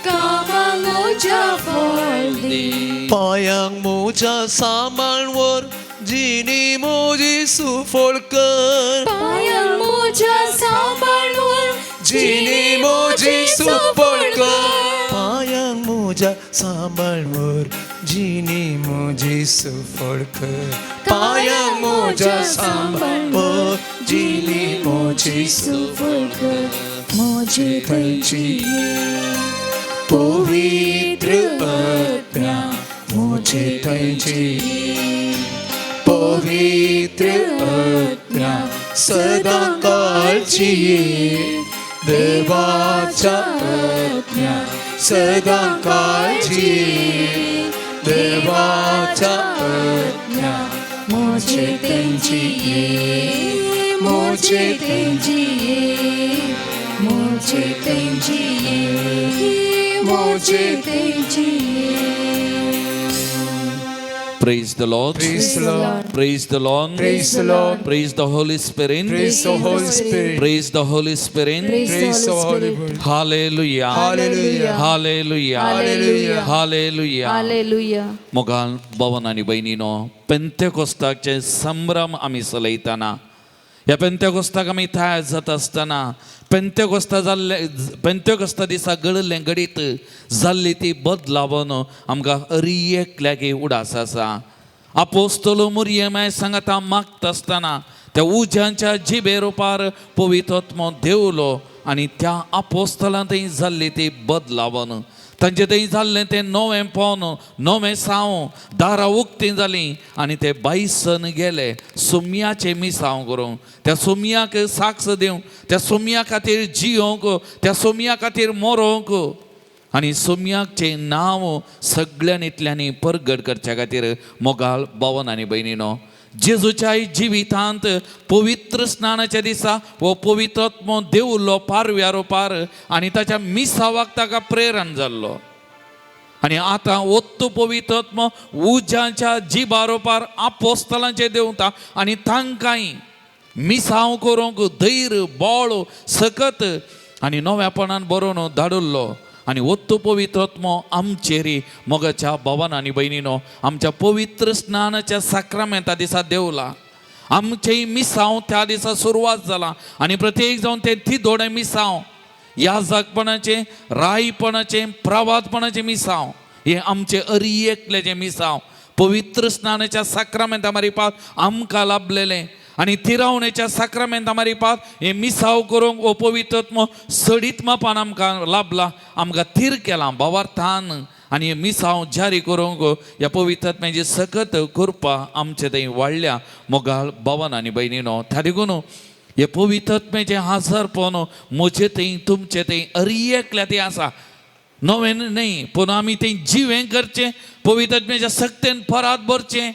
कामा मोजा फळ दी. पायांक मोच्या सांबाळ वर, जिनी मोजी सुफळ कर. पाया मोजा सांबाळवर, जिनी मोजी सुफळ कर. पायांक मोजा सांबाळ वर, जिनी मोजी सुफळ कर. पायांक मोजा सांबाळ वर, जिनी मोजी सुफळ कर. मोजे थंयची पवित्र आत्म्या मोजे थंयची पवित्र आत्म्या सदा काळची देवाच्या आत्म्या सदा काळची देवाच्या आत्म्या मोजे तेंची मोजे तेंची मोजे तेंची मोजे तेंची. Praise the Lord. Praise the Lord. Praise the Lord. Praise the Lord. Praise the Holy Spirit. Praise the Holy Spirit. Praise the Holy Spirit. Praise the Holy Spirit. Hallelujah. Hallelujah. Hallelujah. Hallelujah. Hallelujah. Hallelujah. मोगाल भवन आनी भयणीनो, पेंतेकोस्ताचे संभ्रम आमी चलयतना, ह्या पेंतेकोस्ताक आमी तयार जाता आसतना, पेंतेकोस्ता जाल्ले, पेंतेकोस्ता दिसा घडिल्लें घडीत जाल्ली ती बदलावन आमकां हरी एकल्याक उडास आसा. आपोस्तलो मुरयेमाय सांगाता मागता आसतना त्या उज्यांच्या जिबे रुपार पवित्र देवलो आनी त्या आपोस्तलां थंय जाल्ली ती बदलावन तांचे थंय जाल्लें तें नवें पोन नवें साव, दारां उक्तीं जालीं आनी ते बायसन गेले सुम्याचें मिसांव करूंक, त्या सुम्याक साक्ष दिवंक, त्या सुम्या खातीर जियोंक, त्या सुम्या खातीर मरोंक आनी सुम्याकचें नांव सगळ्यां इतल्यांनी परगट करच्या खातीर. मोगाल भवन आनी भयणीनो, जेजूच्या जिवितांत पवित्र स्नानाच्या दिसा हो पवित्र देवलो पारव्या रुपार आनी ताच्या मिसावाक ताका प्रेरण जाल्लो आनी आतां ओत्तू पवित्र उज्याच्या जिबा रुपार आपोस्तलांचे देंवता आनी तांकांय मिसांव करूंक धैर्य बळ सकत आनी नव्यापणान बरोवन धाडिल्लो. आनी ओत्तू पवित्र आमचेरी मोगाच्या भवन आनी भयणीनो आमच्या पवित्र स्नानाच्या साक्रामेंता दिसा देवला. आमचेय मिसांव त्या दिसा सुरवात जाला आनी प्रत्येक जावन ते थिदोडे मिसांव, याजकपणाचें, रायपणाचें, प्रवादपणाचें मिसांव, हे आमचे अरी एकल्याचें मिसांव पवित्र स्नानाच्या साक्रामेंता मारिपात आमकां लाभलेलें आनी थिरावणेच्या साक्रामेंता मारिपात हें मिसांव करूंक हो पवित्र सडीत मापान आमकां लाभला, आमकां थीर केलां भावार्थान आनी हें मिसांव जारी करूंक ह्या पवित्रत्म्याची सकत कृपा आमचे थंय वाडल्या. मोगाळ भवन आनी भयणीनो, त्या देखून हे पवित्रत्म्याचें हाजरपण म्हजे थंय तुमचे थंय अरी एकल्या थंय आसा. नवें न्हय पूण आमी थंय जिवें करचें, पवित्रत्म्याच्या सक्तेन परात भरचें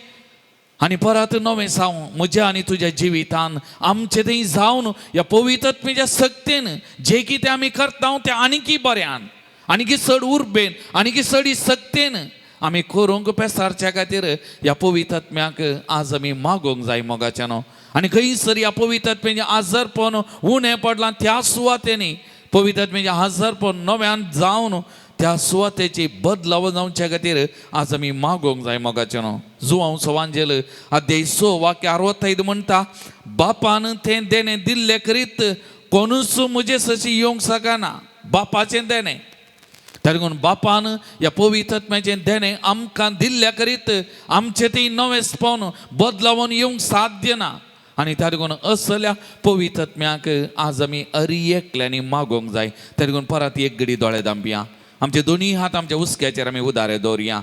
आनी परत नवें साव म्हज्या आनी तुज्या जिवितान आमचे थंय जावन ह्या पवित्रत्म्याच्या सक्तेन जें कितें आमी करता तें आनीकी बऱ्यान, आनीकी चड उर्बेन, आनीकी चड सक्तेन आमी करूंक पेसारच्या खातीर ह्या पवित्रत्म्याक आज आमी मागोवंक जाय मोगाच्यानो. आनी खंयसर ह्या पवित्रत्म्याचें आजारपण उणें पडलां त्या सुवातेनी पवित्रत्म्याचें आजारपण नव्यान जावन त्या सुवातेची बदलाव जावच्या खातीर आज आमी मागोवंक जाय मोगाच्यानो. जुवांव सवांजेल अध्याय 6 वाक्य 65 म्हणटा, बापान तें देणें दिल्लें करीत कोणूच म्हजे सशी येवंक शकना, बापाचें देणें. त्या देखून बापान ह्या पवित्रत्म्याचें देणें आमकां दिल्ल्या करीत आमचें तें नवें स्पन बदलावन येवंक साध्य ना. आनी त्या देखून असल्या पवित्रत्म्याक आज आमी अरी एकल्यांनी मागोवंक जाय. त्या देखून परत एक घडी दोळे दांपया, आमचे दोनी हात आमच्या हुस्क्याचेर आमी उदारे दवरया.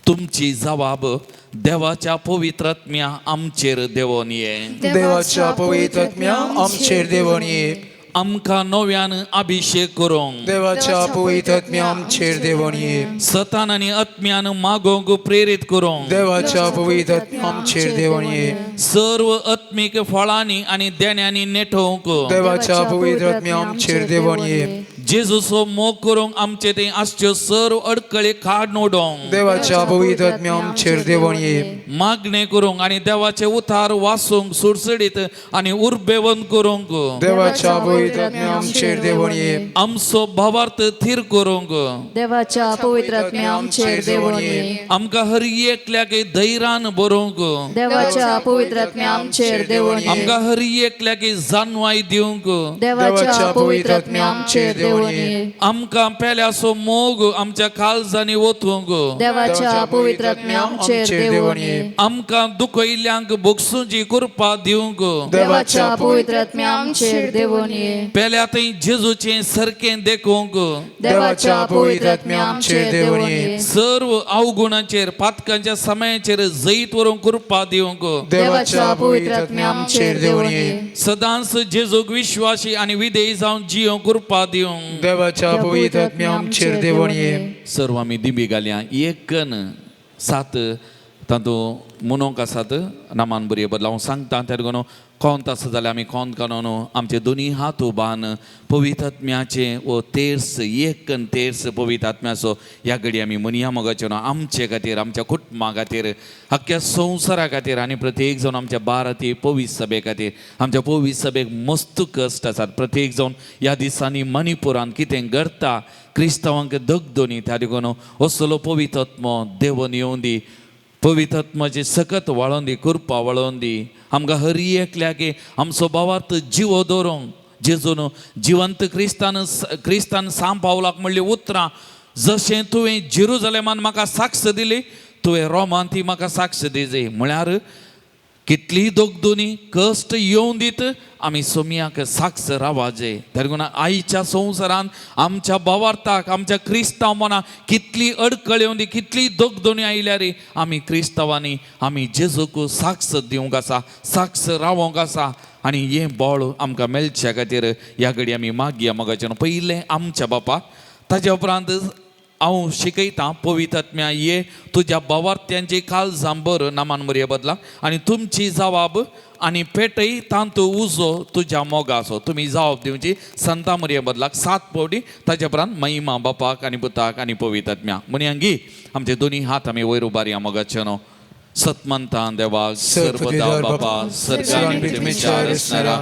तुमची जबाब देवाच्या पवित्रत्म्या आमचेर देवोन ये. देवाच्या पवित्रत्म्या आमचेर देवोन ये. आमकां नव्यान अभिशेक करूंक देवाच्या पवित्र आत्म्या आमचेर देवून ये. सतान आनी आत्म्यान मागोवंक प्रेरीत करूंक देवाच्या पवित्र आत्म्या आमचेर देवून ये. सर्व आत्मीक फळांनी आनी देण्यांनी नेटोवंक देवाच्या पवित्र आत्म्या आमचेर देवून ये. जेजूचो मोग करूंक आमचे थंय आसच्यो सर्व अडकळी काड उडोवंक देवाच्या पवित्र आत्म्या आमचेर देवून ये. मागणें करूंक आनी देवाचे उतार वाचूंक सुडसुडीत आनी उर्बेवंत करूंक देवाच्या पवित्र आत्म्या आमचेर देवून ये. आमचो भावार्थ थीर करूंक देवाच्या पवित्र आत्म्या आमचेर देवून ये. आमकां हर एकल्याक धैर्यान बरोवंक देवाच्या पवित्र आत्म्या आमचेर देवून ये. आमकां हर एकल्याक जानवाय दिवंक देवाच्या पवित्र आत्म्या आमचेर देवून ये. आमकां पेल्याचो मोग आमच्या काळजांनी ओतूंक देवाच्या पवित्र आत्म्या आमचेर देवून ये. आमकां दुखयल्ल्यांक भोगसुची कृपा दिवंक देवाच्या पवित्र आत्म्या आमचेर देवून ये. पेल्या थंय जेजूचें सारकें देखूंक देवाच्या पवित्र आत्म्या आमचेर देवून ये. सर्व अवगुणांचेर पातकांच्या समयाचेर जैत व्हरूंक कृपा दिवंक देवाच्या पवित्र आत्म्या आमचेर देवून ये. सदांच जेजूक विश्वासी आनी विधेयी जावन जियोंक कृपा दिवंक देवाच्या पवित्र आत्म्या आमचेर देवून ये. सर्व आमी दिंबी घालया एकन सात तातूंत म्हणूंक आसात नामान बरये बदला हांव सांगता त्या देखून कोंत आसा जाल्यार आमी कोंत काडून आमचे दोनी हात उबान पवित्र आत्म्याचें वो तेर्स एकन तेर्स पवित्र आत्म्याचो ह्या घडी आमी म्हणया मोगाचें न्हू आमचे खातीर आमच्या कुटुंबा खातीर अख्ख्या संवसारा खातीर आनी प्रत्येक जावन आमच्या भारतीय पवित्र सभे खातीर आमच्या पवित्र सभेक मस्त कश्ट आसात प्रत्येक जावन ह्या दिसांनी मणिपुरान कितें घडटा क्रिस्तांवांक दगदोनी त्या देखून असलो पवित्र आत्मो देवून येवन दी पवित्र आत्माची सकत वाळोवन दी कृपा वाळोवन दी आमकां हर एकल्याक आमचो भावार्थ जिवो दवरूंक जेजून जिवंत क्रिस्तान क्रिस्तान सांब पावलाक म्हणली उतरां जशें तुवें जेरुजलेमान म्हाका साक्ष दिली तुवें रोमान ती म्हाका साक्ष दिली म्हळ्यार कितलीय दोगदोनी कश्ट येवन दीत आमी सोमयाक साक्ष रावाजे देखून आयच्या संवसारान आमच्या भावार्थाक आमच्या क्रिस्तांव मनाक कितली अडकळ येवन दी कितली दोगदोनी आयल्यार आमी क्रिस्तांवांनी आमी जेजूक साक्ष दिवंक आसा साक्ष रावोंक आसा आनी हें बळ आमकां मेळच्या खातीर ह्या घडी आमी मागया मोगाचें पयलें आमच्या बापा ताज्या उपरांत हांव शिकयतां पवित्र आत्म्या ये तुज्या भावार्थ्यांची काळजां बर नामान मरये बदला आनी तुमची जवाब आनी पेटय तांतू उजो तुज्या मोगाचो तुमी जवाब दिवची संता मरये बदलाक 7 फावटी ताज्या उपरांत महिमा बापाक आनी पुताक आनी पवित्र आत्म्या म्हणया आमचे दोनी हात आमी वयर उबारया मोगाचे न्हू सतमंतान देवा सर्वदा बापा सर्गानी पृथ्वीच्या रचणारा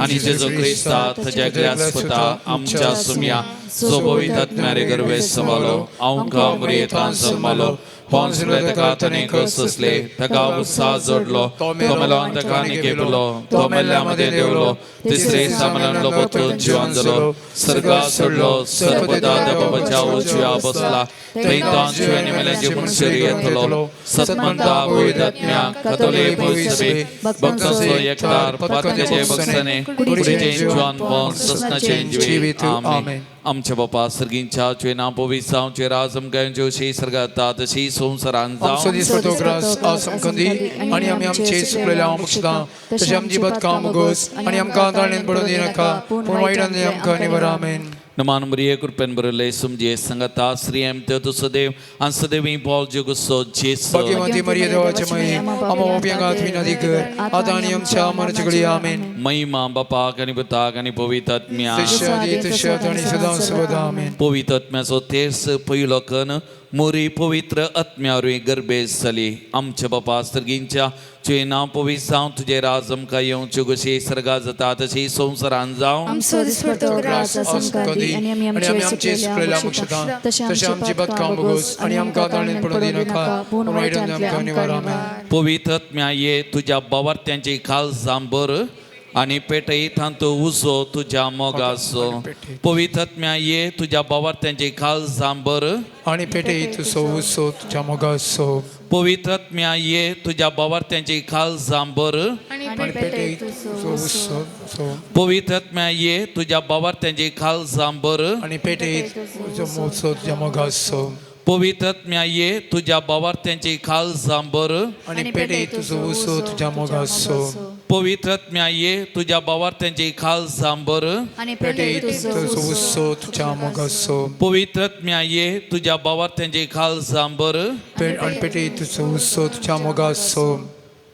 आनी जेजू क्रिस्ता ताज्या ग्रासपता आमच्या सुमया जो पवित्र आत्म्या गर्वे समालो आमकां मरेतान जन्मालो पोंसले ताका ताणें कसले ताका उत्साह जोडलो तो मेलो आनी ताका निकेपलो तो मेल्ल्या मदें देवलो तिसरे सामल्यान लोबोतून जिवन जालो सर्गात सोडलो सर्वदा देवाच्या उजव्या बसला थंय तान जिवें मेल्यांचे मनशेर येतलो सतमंता पवित्र आत्म्या कथोले पवित्र सभे भक्तांचो एकतार पातकाचे बसने कुडीचें जिवन ससनाचें जिवीत आमेन. आमच्या बापा सर्गींच्या तुवें नांव पवित्र जावचें राज आमकां येवचें जशी सर्गात जाता तशी संवसारांत आमचो जावं. दिसपटो ग्रास आज आमकां दी आनी आमी आमचे चुकलेल्या बक्षता तशें आमची बदकाम उगोस आनी आमकां ताळणेन पडून दिनाका पूण वायटान आमकां निवर. आमेन. नमान मरिये कृपेन भरिल्ले सुमजे संगता श्री एम तुजो देव आनी सदैवी बॉल जुगसो जेसू. भाग्यवंती मरिये देवाचे मये आमा ओप्यांगात विनंती कर आतां आनी आमच्या मरणाच्या घडये. आमेन. महिमा बापाक आनी पुताक आनी पवित्र आत्म्या तशें आदी तशें आतां आनी सदां सर्वदा. आमेन. पवित्र आत्म्याचो तेर्स पयलो कन मोरी पवित्र आत्म्या वरवीं गर्भेस जाली. आमच्या बापा सर्गींच्या तुवें नांव पवित्र जावं तुजें राज आमकां येवचें कशें सर्गात जाता तशी संवसारांत जावं. आमचो दिसपटो ग्रास आज आमकां दी आनी आमी आमचे चुकलेल्या बक्षता तशें आमची बदकाम उगोस आनी आमकां ताळणेन पडून दिनाका पूण वायटान आमकां निवर. आमेन. पवित्र आत्म्या ये तुज्या भावार्थ्यांची काळजां बर आनी पेटय तांतू उजो तुज्या मोगाचो. पवित्र आत्म्या ये तुज्या भावार्थ्यांची काळजां बर आनी पेटय तुजो उजो तुज्या मोगाचो. पवित्र आत्म्या ये तुज्या भावार्थ्यांची काळजां बर आनी पेटय तुजो उजो पवित्र आत्म्या ये तुज्या भावार्थ्यांची काळजां बर आनी पेटय तुजो उजो तुज्या मोगाचो. पवित्र आत्म्या ये तुज्या भावार्थ्यांची काळजां बर आनी पेटय तुजो उजो तुज्या मोगाचो. पवित्रत्म्या ये तुझ्या बावार्थ्यांची खाल सांबर. आनी पेटे पेटे तुजो उत्सव तुझ्या मोगाचो. पवित्रत्म्या ये तुझ्या बावार्थ्यांची खाल सांबर. आणि पेटे तुझो उत्सव तुझ्या मोगाचो.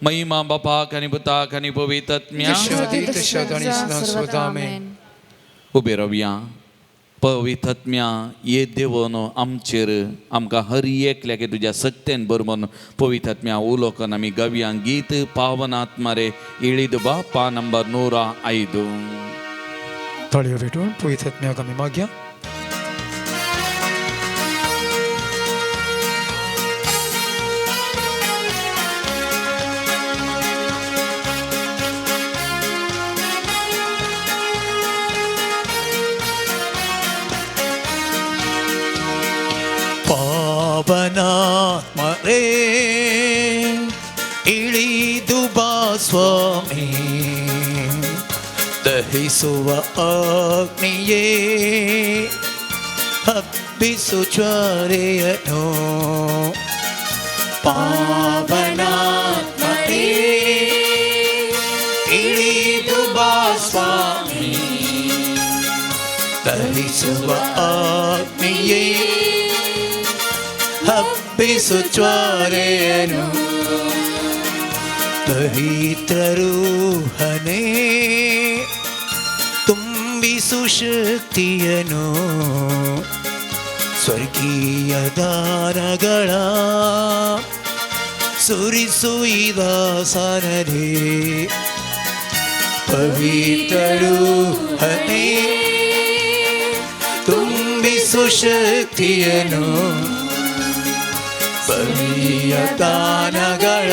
महिमा बापाक आनी पुताक आनी पवित्रत्म्या. तशादी तशाद आणि सदा आमेन. उबे रावया. पवित्रत्म्या ये देवन आमचेर आमकां हर एकल्याक तुज्या सक्तेन बरमन पवित्रत्म्या उलोकन आमी गव्यां गीत पावनात्मा रे इळीद बा पा नंबर 105. ताळयो भेटून पवित्रात्म्याक आमी मागया. ಪಾವನಾತ್ಮರೇ ಇಳಿದು ಬಾ ಸ್ವಾಮಿ, ದಹಿಸುವ ಅಗ್ನಿಯೇ ಹಬ್ಬಿಸು ಜ್ವಾಲೆಯನು. ಪಾವನಾತ್ಮರೇ ಇಳಿದು ಬಾ ಸ್ವಾಮಿ, ದಹಿಸುವ ಅಗ್ನಿಯೇ ಹಬ್ಬಿಸು ಜ್ವಾಲೆಯನು. ಪವಿತ್ರರೂಹನೇ ತುಂಬಿಸು ಶಕ್ತಿಯನು, ಸ್ವರ್ಗೀಯ ದಾನಗಳ ಸುರಿಸು ದಾಸನರೇ. ಪವಿತ್ರರೂಹನೇ ತುಂಬಿಸು ಶಕ್ತಿಯನು, ಸ್ವರ್ಗೀಯ ದಾನಗಳ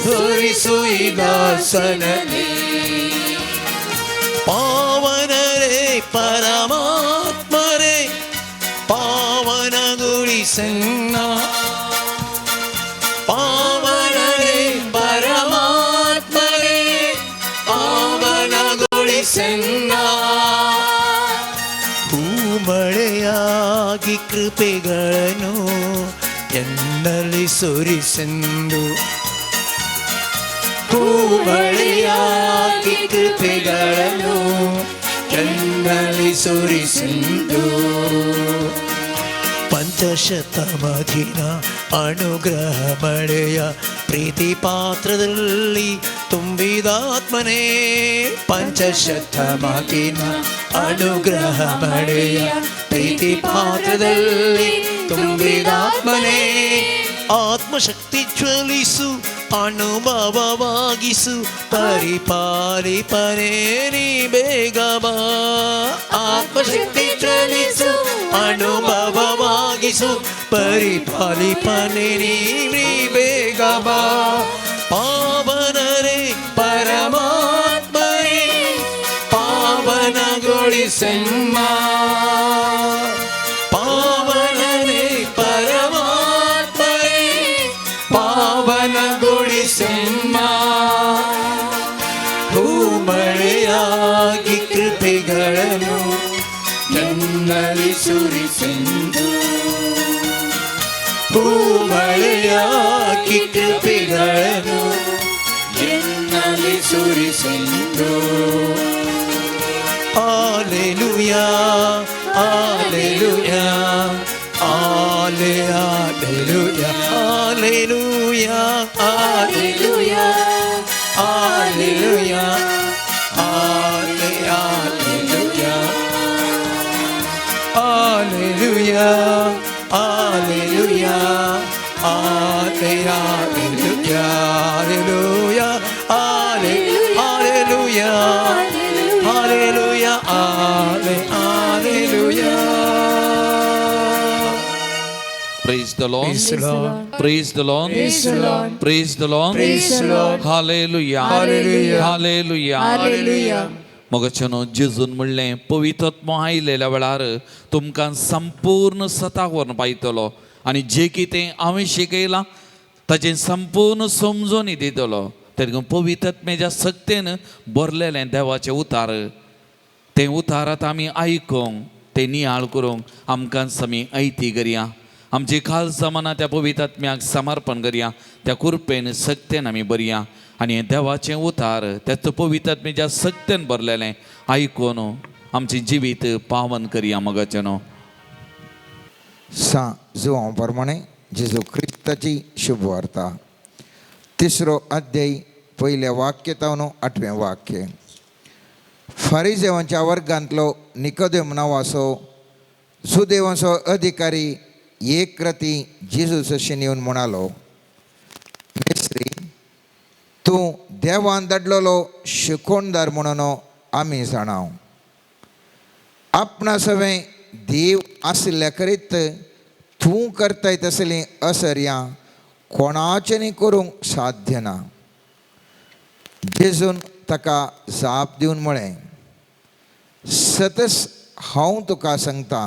ಸುರಿಸು ದಾಸನರೇ. ಪಾವನರೇ ಪರಮಾತ್ಮರೇ ಪಾವನಗೊಳಿಸನ್ನ, ಪಾವನರೇ ಪರಮಾತ್ಮರೇ ಪಾವನಗೊಳಿಸನ್ನ. ಹೂಮಳೆಯಾಗಿ ಕೃಪೆಗಳನ್ನು ಎನ್ನಲ್ಲಿ ಸುರಿಸೆಂದು, ಹೂಮಳೆಯಾಗಿ ಕೃಪೆಗಳನ್ನು ಎನ್ನಲ್ಲಿ ಸುರಿಸೆಂದು. ಪಂಚಶತಮಧಿನ ಅನುಗ್ರಹ ಮಳೆಯ ಪ್ರೀತಿ ಪಾತ್ರದಲ್ಲಿ ತುಂಬಿದಾತ್ಮನೇ. ಪಂಚಶತಮಧಿನ ಅನುಗ್ರಹ ಮಳೆಯ ಪ್ರೀತಿ ಪಾತ್ರದಲ್ಲಿ ತುಂಬಿದಾತ್ಮನೇ. ಆತ್ಮಶಕ್ತಿ ಜ್ವಲಿಸು ಅನುಭವವಾಗಿಸು ಪರಿಪಾಲಿಪನೇ ನೀ ಬೇಗ ಬಾ. ಆತ್ಮಶಕ್ತಿ ಜ್ವಲಿಸು ಅನುಭವವಾಗಿಸು ಪರಿಪಾಲಿಪನೇ ನೀ ಬೇಗ ಬಾ. ಪಾವನರೇ ಪರಮಾತ್ಮರೇ ಪಾವನಗೊಳಿಸೆಮ್ಮ, ಪಾವನರೇ ಪರಮಾತ್ಮರೇ ಪಾವನಗೊಳಿಸೆಮ್ಮ. ಹೂಮಳೆಯಾಗಿ ಕೃಪೆಗಳನ್ನು ನನ್ನಲ್ಲಿ ಸುರಿಸೆಂದು, ಹೂಮಳೆಯಾಗಿ ಕೃಪೆಗಳನ್ನು ಎನ್ನಲ್ಲಿ ಸುರಿಸೆಂದು. Alleluia, alleluia, alleluia, alleluia, alleluia, alleluia, alleluia, alleluia, alleluia, alleluia, alleluia, alleluia, alleluia, alleluia. Praise the Lord. Praise the Lord. Praise the Lord. Praise the Lord. Praise the Lord. Praise the Lord. Hallelujah. Hallelujah. Hallelujah. Hallelujah. मोगाच्यानो जेजून म्हणलें पवित्रत्म आयलेल्या वेळार तुमकां संपूर्ण सताक व्हरून पायतलो आनी जें कितें हांवें शिकयलां ताचें संपूर्ण समजून दितलो. तेन्ना पवित्रत्म्याच्या सक्तेन भरलेलें देवाचें उतार, तें उतारात आमी आयकूंक, तें नियाळ करूंक आमकां समी ऐती करया. आमची खालसा मना त्या पवित्र आत्म्याक समर्पण करया, त्या कृपेन सक्तेन आमी बरया आनी देवाचें उतार त्याच पवित्र आत्म्याच्या सक्तेन भरलेलें आयकून आमचें जिवीत पावन करया मगाचें न्हू. सा जुवां प्रमाणे जेजू क्रिस्ताची शुभवार्ता, तिसरो अध्याय, पयलें वाक्य तावन आठवें वाक्य. फारिजेवांच्या वर्गांतलो निकोदेम नांवाचो सुदेवांचो अधिकारी एक राती जेजू सशीन येवन म्हणालो, मेस्त्री, तूं देवान धाडलेलो शिकोणदार म्हणून आमी जाणाव. आपणा सवें देव आशिल्ल्या करीत तूं करताय तसलीं असर्यां कोणाचें करूंक साध्य ना. जेजून ताका जाप दिवन म्हळें, सतस हांव तुका सांगता,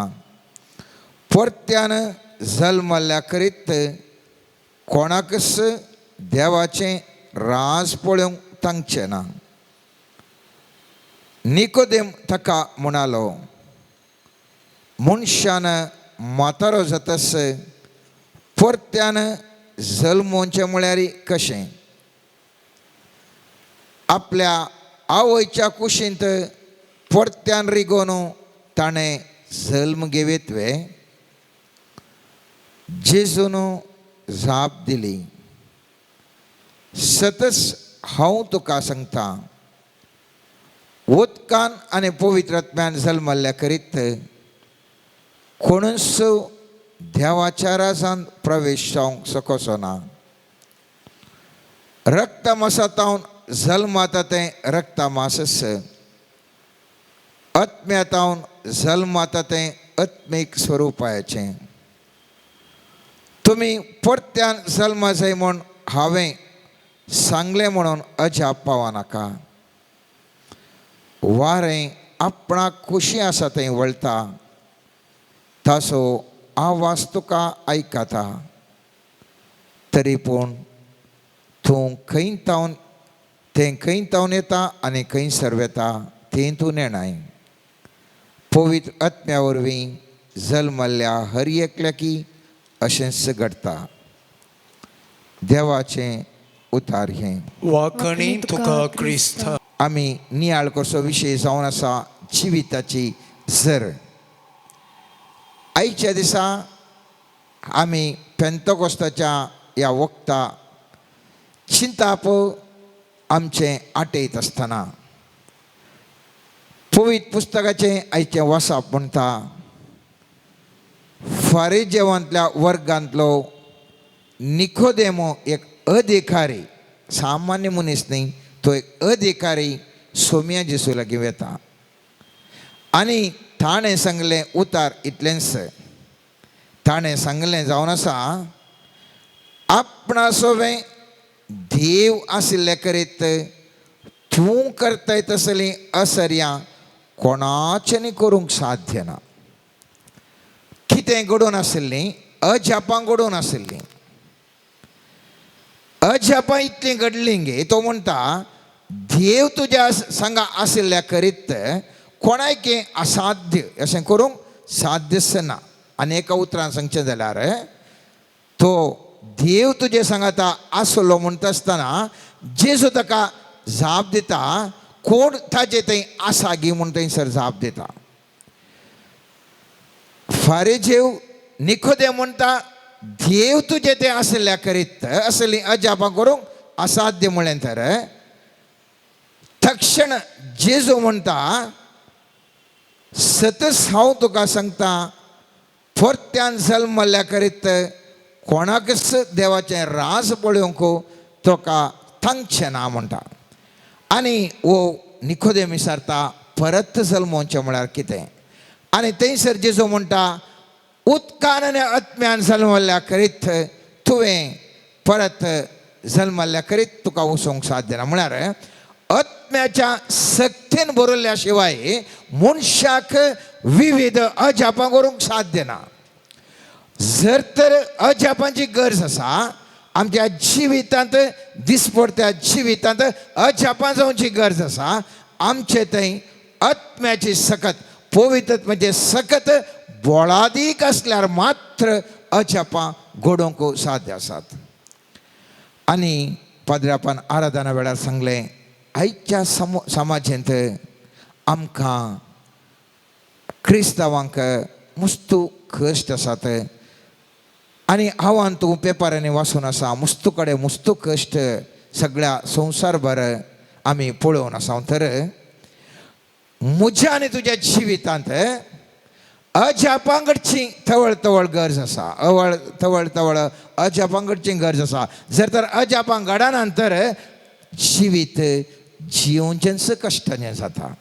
परत्यान जल्मल्ल्या करीत कोणाकच देवाचें राज पळोवंक तांगचें ना. निकोदेम ताका म्हणालो, मनशान म्हातारो जातस परत्यान जल्मोवचें म्हळ्यार कशें? आपल्या आवयच्या कुशींत परत्यान रिगोवन ताणें जल्म घेवयत वे? जेजून जाप दिली, सतस हांव तुका सांगता, उदकान आनी पवित्र आत्म्यान जल्मल्ल्या करीत कोणूच देवाच्या राजान प्रवेश जावंक शकचो ना. रक्तमासातावन जल्माता तें रक्तमासस, आत्म्यातावन जल्माता तें आत्मीक स्वरुपाचें. तुमी परत्यान जल्मा जाय म्हूण हांवें सांगलें म्हणून अजाप पावनाका. वारें आपणाक खुशी आसा थंय वळटा, ताचो आवाज तुका आयकता, तरी पूण तूं खंय तावन तें खंय तावन येता आनी खंय सर वेता तें तूं नेणाय. पवित्र आत्म्या वरवीं जल्मल्ल्या हर एकल्याकी अशेंच घडटा. देवाचें उतार हें. वाखणी तुका क्रिस्ता. आमी नियाळ कसो विशय जावन आसा जिविताची झर. आयच्या दिसा आमी पेंतकोस्ताच्या ह्या वखता चिंताप आमचें आटयत आसतना पवित्र पुस्तकाचें आयचें वाचप म्हणटा, फारिजेवांतल्या वर्गांतलो निकोदेमो एक अधिकारी, सामान्य मनीस न्ही, तो एक अधिकारी सोम्या जेजू लागीं वेता आनी ताणें सांगलें उतार इतलेंच. ताणें सांगलें जावन आसा, आपणा सोवें देव आशिल्ले करीत तूं करताय तसलीं असर्यां कोणाच्यानी करूंक साध्य ना. कितें घडोवन आशिल्लीं अजापां घडोवन आशिल्लीं, अजापां इतलीं घडलीं गे, तो म्हणटा देव तुज्या सांगा आशिल्ल्या करीत कोणायके असाध्य अशें करूंक साध्यच ना. आनी एका उतरान सांगचें जाल्यार तो देव तुजे सांगाता आसलो म्हणटा आसतना जेजू ताका जाप दिता, कोण ताजे थंय आसा गी म्हूण थंयसर जाप दिता. फारेजेव निकोदे म्हणटा देव तुजे ते आशिल्ल्या करीत असली अजापां करूंक असाध्य म्हळें तर तक्षण जेजू म्हणटा सतस हांव तुका सांगता, परत्यान जल्मल्ल्या करीत कोणाकच देवाचें राज पळोवंक तुका तांगचें ना म्हणटा. आनी हो निकोदेम विचारता परत जल्मोवचें म्हळ्यार कितें? आनी थंयसर जेजू म्हणटा उदकान आनी आत्म्यान जल्मल्ल्या करीत तुवें परत जल्मल्ल्या करीत तुका वचूंक साध्य ना. म्हळ्यार आत्म्याच्या सक्तेन भरिल्ल्या शिवाय मनशाक विविध अजापां करूंक साध्य ना. जर तर अजापांची गरज आसा आमच्या जिवितांत, दिसपडत्या जिवितांत अजापां जावची गरज आसा, आमचे थंय आत्म्याची सकत पवित्र आत्म्याचे सकत बोळादीक आसल्यार मात्र अजापां घडोवंक साध्य आसात. आनी पाद्रापान आराधना वेळार सांगलें, आयच्या समाजेंत आमकां क्रिस्तांवांक मुस्तू कश्ट आसात. आनी हांव तूं पेपरांनी वाचून आसा, मुस्तू कडेन मुस्तू कश्ट सगळ्या संवसारभर आमी पळोवन आसा. तर म्हज्या आनी तुज्या जिवितांत अजापांकडची तवळ तवळ गरज आसा, अवळ तवळ तवळ अजापांकडची गरज आसा. जर तर अजापां घडना तर जिवीत जिवचेंच कश्टाचें जाता.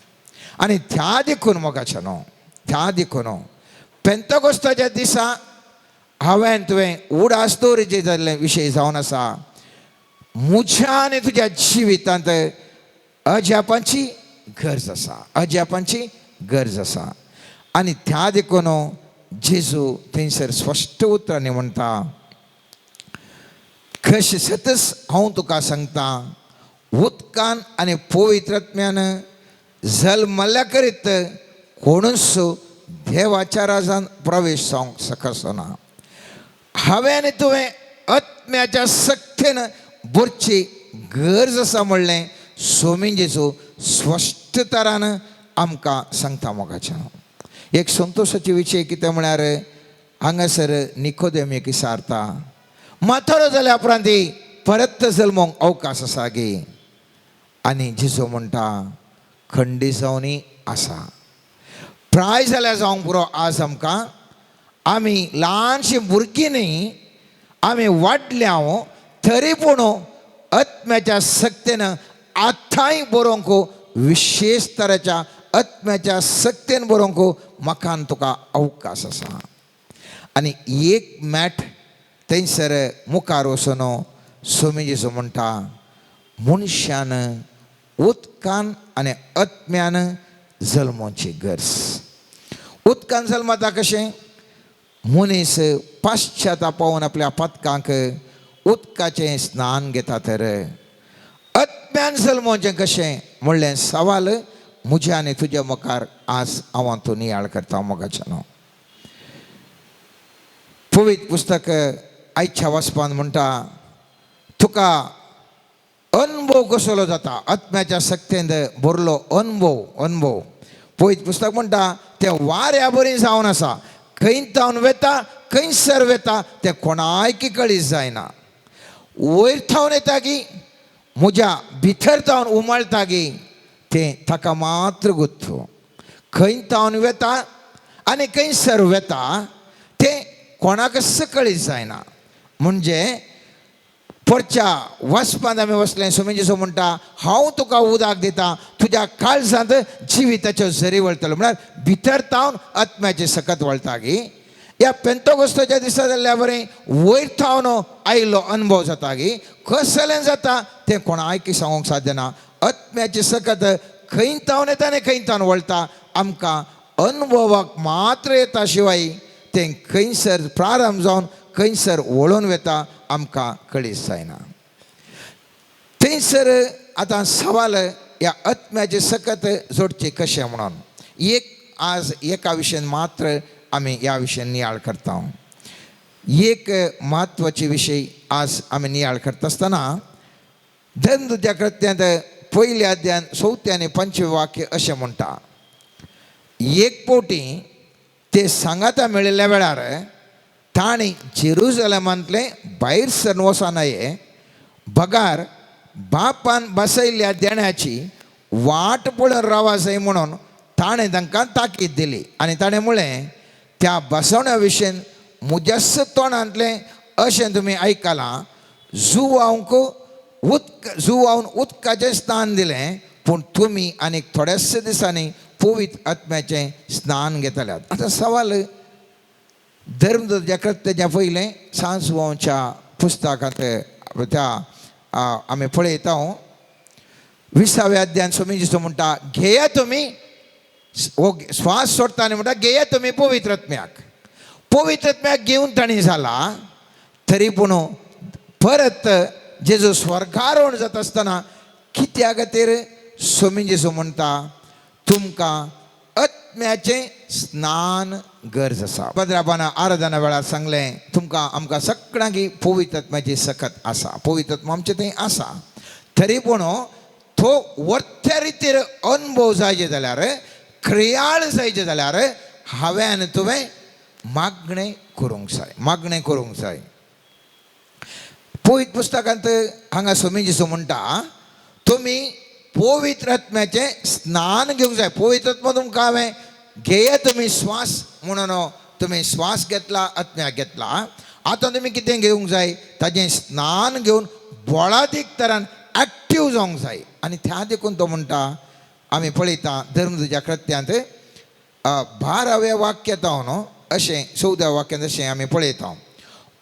आनी त्या देखून मोगाचें न्हू, त्या देखून पेंतकोस्ताच्या दिसा हांवें तुवें उडास दवरिचे जाल्ले विशय जावन आसा. म्हज्या आनी तुज्या जिवितांत अजापांची गरज आसा, अजापांची गरज आसा. आनी त्या देखून जेजू थंयसर स्पश्ट उतरांनी म्हणटा, कशें सतच हांव तुका सांगता, उदकान आनी पवित्रत्म्यान जल्मल्या करीत कोणूच देवाच्या राजान प्रवेश जावंक शकसना. हांवें आनी तुवें आत्म्याच्या सक्तेन भरची गरज आसा म्हणलें सोमीन जेजू स्पश्ट तरान आमकां सांगता. मोगाच्या एक संतोशाची विशय कितें म्हळ्यार हांगासर निकोदेम एक विचारता, म्हातारो जाल्या उपरांत परत जल्मोंक अवकाश आसा गे? आनी जेजू म्हणटा, खंडी जावनी आसा. प्राय जाल्यार जावंक पुरो आज आमकां, आमी ल्हानशीं भुरगीं न्ही, आमी वाडल्या तरी पूण आत्म्याच्या सक्तेन आतांय बरोवंक, विशेश तरेच्या आत्म्याच्या सक्तेन बरोवंक म्हाका आनी तुका अवकाश आसा. आनी एक मॅट थंयसर मुखार वचून सोमी जेजू म्हणटा, मनशान उदकान आनी आत्म्यान जल्मोची गरज. उदकान जल्मता कशें? मनीस पाश्चातापावन आपल्या पातकांक उदकाचें स्नान घेता. तर आत्म्यान जल्मोचें कशें म्हणलें सवाल म्हज्या आनी तुज्या मुखार आज हांव तूं नियाळ करता. मोगाच्यान पवित्र पुस्तक आयच्या वाचपान म्हणटा, तुका अनुभव कसलो जाता आत्म्याच्या सक्तेन भरलो अनुभव. अनुभव पवित्र पुस्तक म्हणटा तें वाऱ्या बरी जावन आसा, खंय तावन वेता खंयसर वेता तें कोणायकी कळीत जायना. वयर थावन येता की म्हज्या भितर तावन उमळटा की तें ताका मात्र गुत्तो. खंय तावन वेता आनी खंयसर वेता तें कोणाकच कळीत जायना. म्हणजे परच्या वचपांत आमी वसलें, सोमी जेजू म्हणटा, हांव तुका उदक दिता, तुज्या काळजांत जिविताच्यो झरी वळटलो. म्हळ्यार भितर तावन आत्म्याची सकत वळटा गी. ह्या पेंतोगोस्ताच्या दिसा जाल्ल्या बरें वयर थावन आयिल्लो अनुभव जाता गी. कसलें जाता तें कोणायकी सांगूंक साध्य ना. आत्म्याची सकत खंय तावन येता आनी खंय तावन वळटा आमकां अनुभवाक मात्र येता, शिवाय तें खंयसर प्रारंभ जावन खंयसर वळोवन वेता आमकां कळीत जायना. थंयसर आतां सवाल ह्या आत्म्याची सकत जोडची कशें म्हणून एक आज एका विशयान मात्र आमी ह्या विशयान नियाळ करता. एक म्हत्वाचे विशय आज आमी नियाळ करता आसतना धर्मदुत्या कृत्यांत पयल्या अध्यान चवथें आनी पंचवे वाक्य अशें म्हणटा, एक फावटी ते सांगाता मेळिल्ल्या वेळार तांणी जेरुजलमांतलें भायर सरन वचना बगार बापान बसयल्ल्या देण्याची वाट पळोवन रावा जाय म्हणून ताणें तांकां ताकीद दिली. आनी ताणें म्हणलें, त्या बसवण्या विशयन म्हज्याच तोंडांतलें अशें तुमी आयकलां, जुवांक उदक जुवावन उदकाचें स्नान दिलें, पूण तुमी आनीक थोड्याच दिसांनी पवित्र आत्म्याचें स्नान घेतल्यात. आतां सवाल धर्मदुत्या कृत्याच्या पयलें सांजवांच्या पुस्तकांत त्या आमी पळयता, 20व्या अध्यान स्वामी जेजू म्हणटा, घेया तुमी, हो श्वास सोडटा आनी म्हणटा, घेया तुमी पवित्र आत्म्याक. पवित्र आत्म्याक घेवन तांणी जाला तरी पूण परत जेजू स्वर्गारोहण जाता आसतना कित्या खातीर स्वामी जेजू म्हणटा, तुमकां आत्म्याचें स्नान गरज आसा. पद्राबान आराधना वेळार सांगलें तुमकां आमकां सगळ्यांक पवित्र आत्म्याची सकत आसा, पवित्र आत्मा आमचें थंय आसा. तरी पूण तो वर्त्या रितीर अनुभव जायचे जाल्यार, क्रियाळ जायचे जाल्यार हांवें आनी तुवें मागणें करूंक जाय, मागणें करूंक जाय. पवित्र पुस्तकांत हांगा स्वामी जेजू म्हणटा तुमी पवित्र आत्म्याचें स्नान घेवंक जाय. पवित्र आत्मा तुमकां हांवें घेया तुमी श्वास म्हणून तुमी श्वास घेतला, आत्म्याक घेतला, आतां तुमी कितें घेवंक जाय, ताजें स्नान घेवन बळादीक तरान एक्टीव जावंक जाय. आनी त्या देखून तो म्हणटा आमी पळयता धर्मदुजा कृत्यांत 12व्या वाक्यांत न्हू अशें 14व्या वाक्यांत अशें आमी पळयता.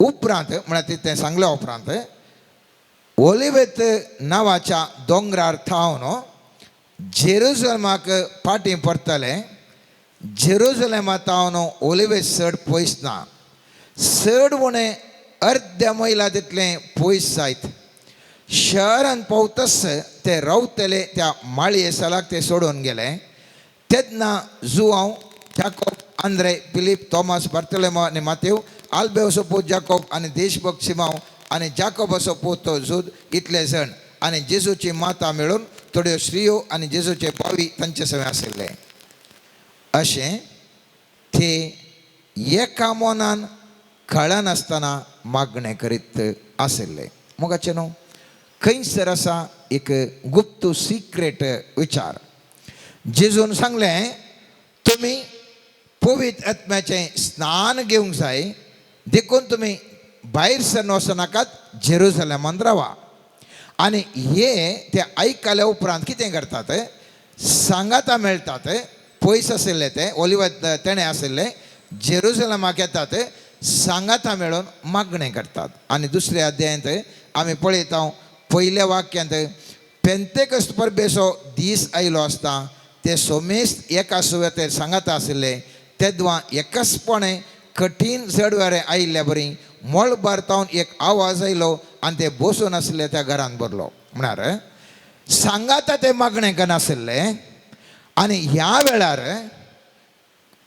उपरांत म्हळ्यार तें सांगल्या उपरांत ओलिवेत नांवाच्या दोंगरार थावन जेरुजलमाक फाटीं परतले. जेरुजलेमा थावन ओलिवेत चड पयस ना, चड उणें अर्द्या मैला तितलें पयस जायत. शहरान पावतस ते रावतले त्या माळये सालाक ते सोडून गेले. तेन्ना जुआंव, जाकोब, आंद्रे, फिलीप, थॉमस, बार्तोलोमेव आनी मातेव, आल्बेवसो पूत जाकोब आनी देशभक्त सिमांव आनी जाकोबाचो पूत जुद इतले जण आनी जेजूची माता मेळून थोड्यो स्त्रियो आनी जेजूचे भावी तांचे सवें आशिल्ले. अशें ते एका मनान कळनासतना मागणें करीत आशिल्ले. मोगाचें न्हू खंयसर आसा एक गुप्त सिक्रेट विचार. जेजून सांगलें तुमी पवित्र आत्म्याचें स्नान घेवंक जाय, देखून तुमी भायर सरन वचनाकात, जेरुजलेमांत रावा. आनी हे ते आयकल्या उपरांत कितें करतात, सांगाता मेळटात, पयस आशिल्ले ते ओलिवत तेणें आशिल्ले जेरुजलेमाक येतात, सांगाता मेळून मागणें करतात. आनी दुसऱ्या अध्यायांत आमी पळयता पयल्या वाक्यांत पेंतेकस्त परबेचो दीस आयलो आसता ते सोमेस्त एका सुवातेर सांगाता आशिल्ले. तेदवा एकसपणे कठीण चडवारें आयिल्ल्या बरी मळबार तावन एक आवाज आयलो आनी ते बसून आशिल्ले त्या घरान भरलो. म्हळ्यार सांगाता ते मागणें करनाशिल्ले. आनी ह्या वेळार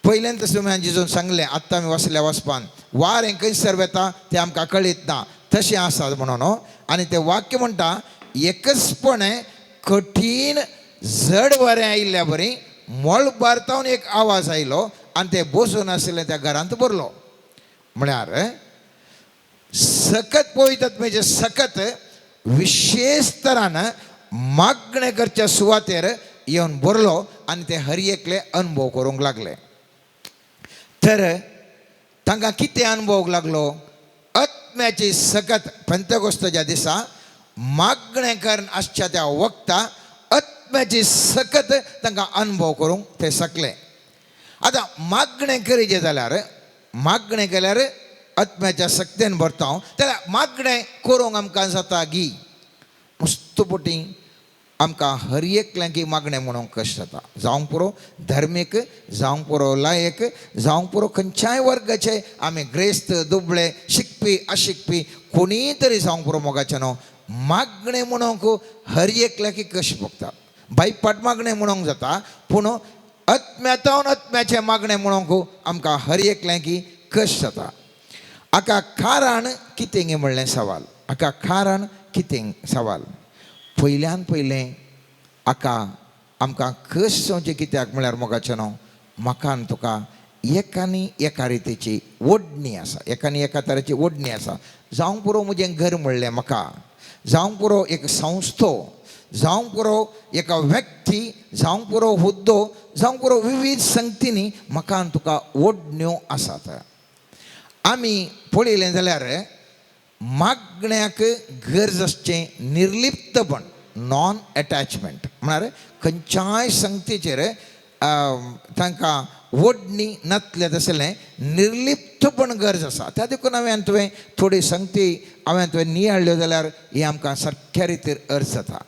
पयल्यान तशें जेजून सांगलें आत्तां आमी वसल्या वचपान वारें खंयसर वेता तें आमकां कळीत ना, तशें आसा म्हणून. आनी तें वाक्य म्हणटा एकसपणे कठीण जड वारें आयिल्ल्या बरी मळबार तावन एक आवाज आयलो आनी ते बसून आशिल्ले त्या घरांत भरलो. म्हळ्यार सकत पवित्र आत्म्याचें सकत विशेश तरान मागणें करच्या सुवातेर येवन भरलो आनी ते हर एकले अनुभव करूंक लागले. तर तांकां कितें अनुभवूंक लागलो, आत्म्याची सकत पेंतेकोस्ताच्या दिसा मागणें करून आसच्या त्या वखता आत्म्याची सकत तांकां अनुभव करूंक ते शकले. आतां मागणें करीचें जाल्यार, मागणें केल्यार आत्म्याच्या शक्तेन भरता हांव, जाल्यार मागणें करूंक आमकां जाता गी मस्त पोटी आमकां हर एकल्यांक मागणें म्हणूंक कश्ट जाता. जावंक पुरो धर्मीक, जावंक पुरो लायक, जावंक पुरो खंयच्याय वर्गाचे आमी ग्रेस्त, दुबळे, शिकपी, अशिकपी कोणीय तरी जावंक पुरो मोगाचें न्हू मागणें म्हणूंक हर एकल्याक कश्ट भोगता. बायपाट मागणें म्हणूंक जाता, पूण आत्म्यातावन आत्म्याचें मागणें म्हणूंक आमकां हर एकल्यांक कश्ट जाता. हाका कारण कितें म्हणलें सवाल, हाका कारण कितें सवाल. पयल्यान पयलें हाका आमकां कश्ट जावचें कित्याक म्हळ्यार मोगाचें न्हू म्हाका आनी तुका एकानी एका रितीची ओडणी आसा, एकानी एका तरेची ओडणी आसा. जावंक पुरो म्हजें घर म्हणलें म्हाका, जावंक पुरो एक संस्थो, जावंक पुरो एका व्यक्ती, जावंक पुरो हुद्दो, जावंक पुरो विवीध संगतींनी म्हाका आनी तुका ओडण्यो आसात. आमी पळयलें जाल्यार मागण्याक गरज आसचें निर्लिप्तपण, नॉन एटॅचमेंट. म्हळ्यार खंयच्याय संगतीचेर तांकां ओडणी नातलें तसलें निर्लिप्तपण गरज आसा. त्या देखून हांवें तुवें थोडी संगती हांवें तुवें नियाळ्ळ्यो जाल्यार हें आमकां सारक्या रितीर अर्थ जाता.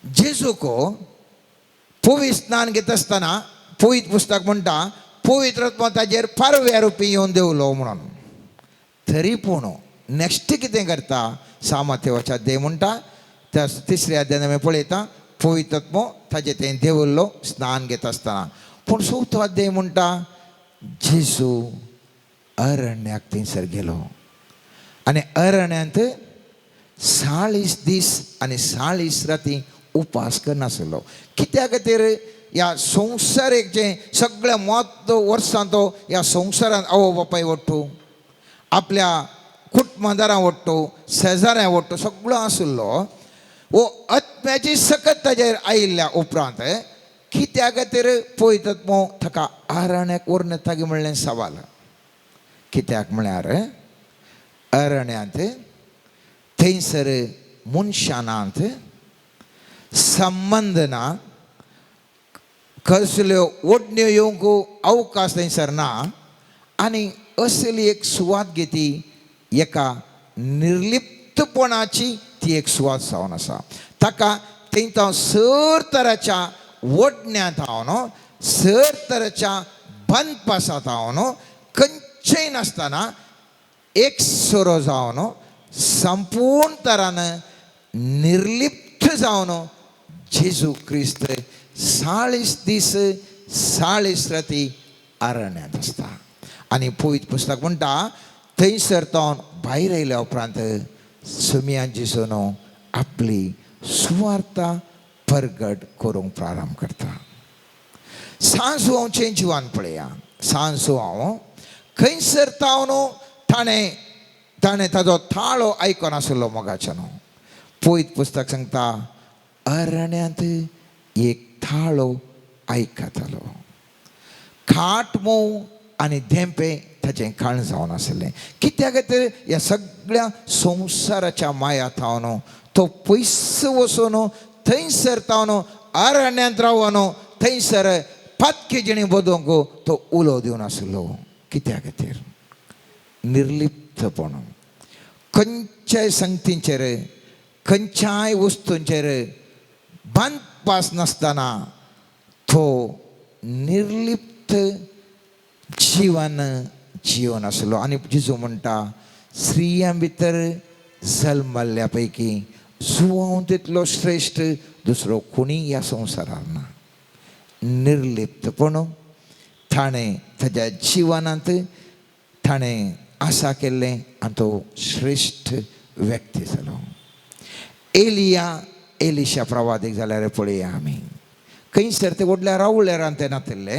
जेजूक पवित्र स्नान घेता आसतना पवित्र पुस्तक म्हणटा पवित्र आत्मो ताजेर पारव्या रुपी येवन देंवलो म्हणून. तरी पूण नेक्स्ट कितें करता, सामातेवाच्या देव म्हणटा त्या तिसऱ्या अध्यायान आमी पळयता पवित्र आत्मो ताजे थंय देंवल्लो स्नान घेता आसतना. पूण चवथो अध्याय म्हणटा जेजू अरण्याक थंयसर गेलो आनी अरण्यांत 40 दीस आनी 40 राती उपास करनासलो. कित्या खातीर? ह्या संवसारीक जें सगळ्या म्हत्व वर्सां तो ह्या संवसारांत आवय बापाय वट्टू, आपल्या कुटुंबादारां वट्टू, शेजाऱ्यां वट्टू सगळो आशिल्लो. वो आत्म्याची सकत ताजेर आयिल्ल्या उपरांत कित्या खातीर पळयतात मो ताका अरण्याक व्हरून येता म्हणलें सवाल. कित्याक म्हळ्यार अरण्यांत थंयसर मनशानांत संबंद ना, कसल्यो ओडण्यो येवंक अवकाश थंयसर ना आनी असली एक सुवात घेती एका निर्लिप्तपणाची ती एक सुवात जावन आसा. ताका थंय हांव सर तराच्या ओडण्यांत हांव न्हू, सर तराच्या बंदपासांत हांव न्हू, खंयचेय नासतना एक सोरो जावन संपूर्ण तरान निर्लिप्त जावन जेजू क्रिस्त 40 दीस 40 राती अरण्यांत आसता. आनी पवित्र पुस्तक म्हणटा थंयसर तो भायर आयल्या उपरांत सुमयान जेजून आपली सुवार्ता परगट करूंक प्रारंभ करता. सांजवांचें जिवान पळया, सांजवांव खंयसर तावन ताणें ताणें ताजो थाळो आयकून आशिल्लो मोगाचो न्हू. पवित्र पुस्तक सांगता अरण्यांत एक थाळो आयकतालो, खाट मोव आनी धेंपे ताचें काण जावन आशिल्लें. कित्या खातीर? ह्या सगळ्या संवसाराच्या माया थावन तो पयस वचून थंयसर तावन अरण्यांत रावन थंयसर पातकी जिणी बदोवंक तो उलो दिवन आशिल्लो. कित्या खातीर? निर्लिप्तपण. खंयच्याय संगतींचेर खंयच्याय वस्तूंचेर बांदपास नासतना तो निर्लिप्त जिवन जिवन आसलो. आनी जेजू म्हणटा स्त्रियां भितर जल्मल्ल्या पैकी जुवांव तितलो श्रेश्ठ दुसरो कोणीय ह्या संवसारार ना. निर्लिप्तपण ताणें ताज्या जिवनांत ताणें आसा केल्लें आनी तो श्रेश्ठ व्यक्ती जालो. एलिया एलिशा प्रवादीक जाल्यार पळया आमी खंयसर ते व्हडल्या रावळेरान ते नातिल्ले,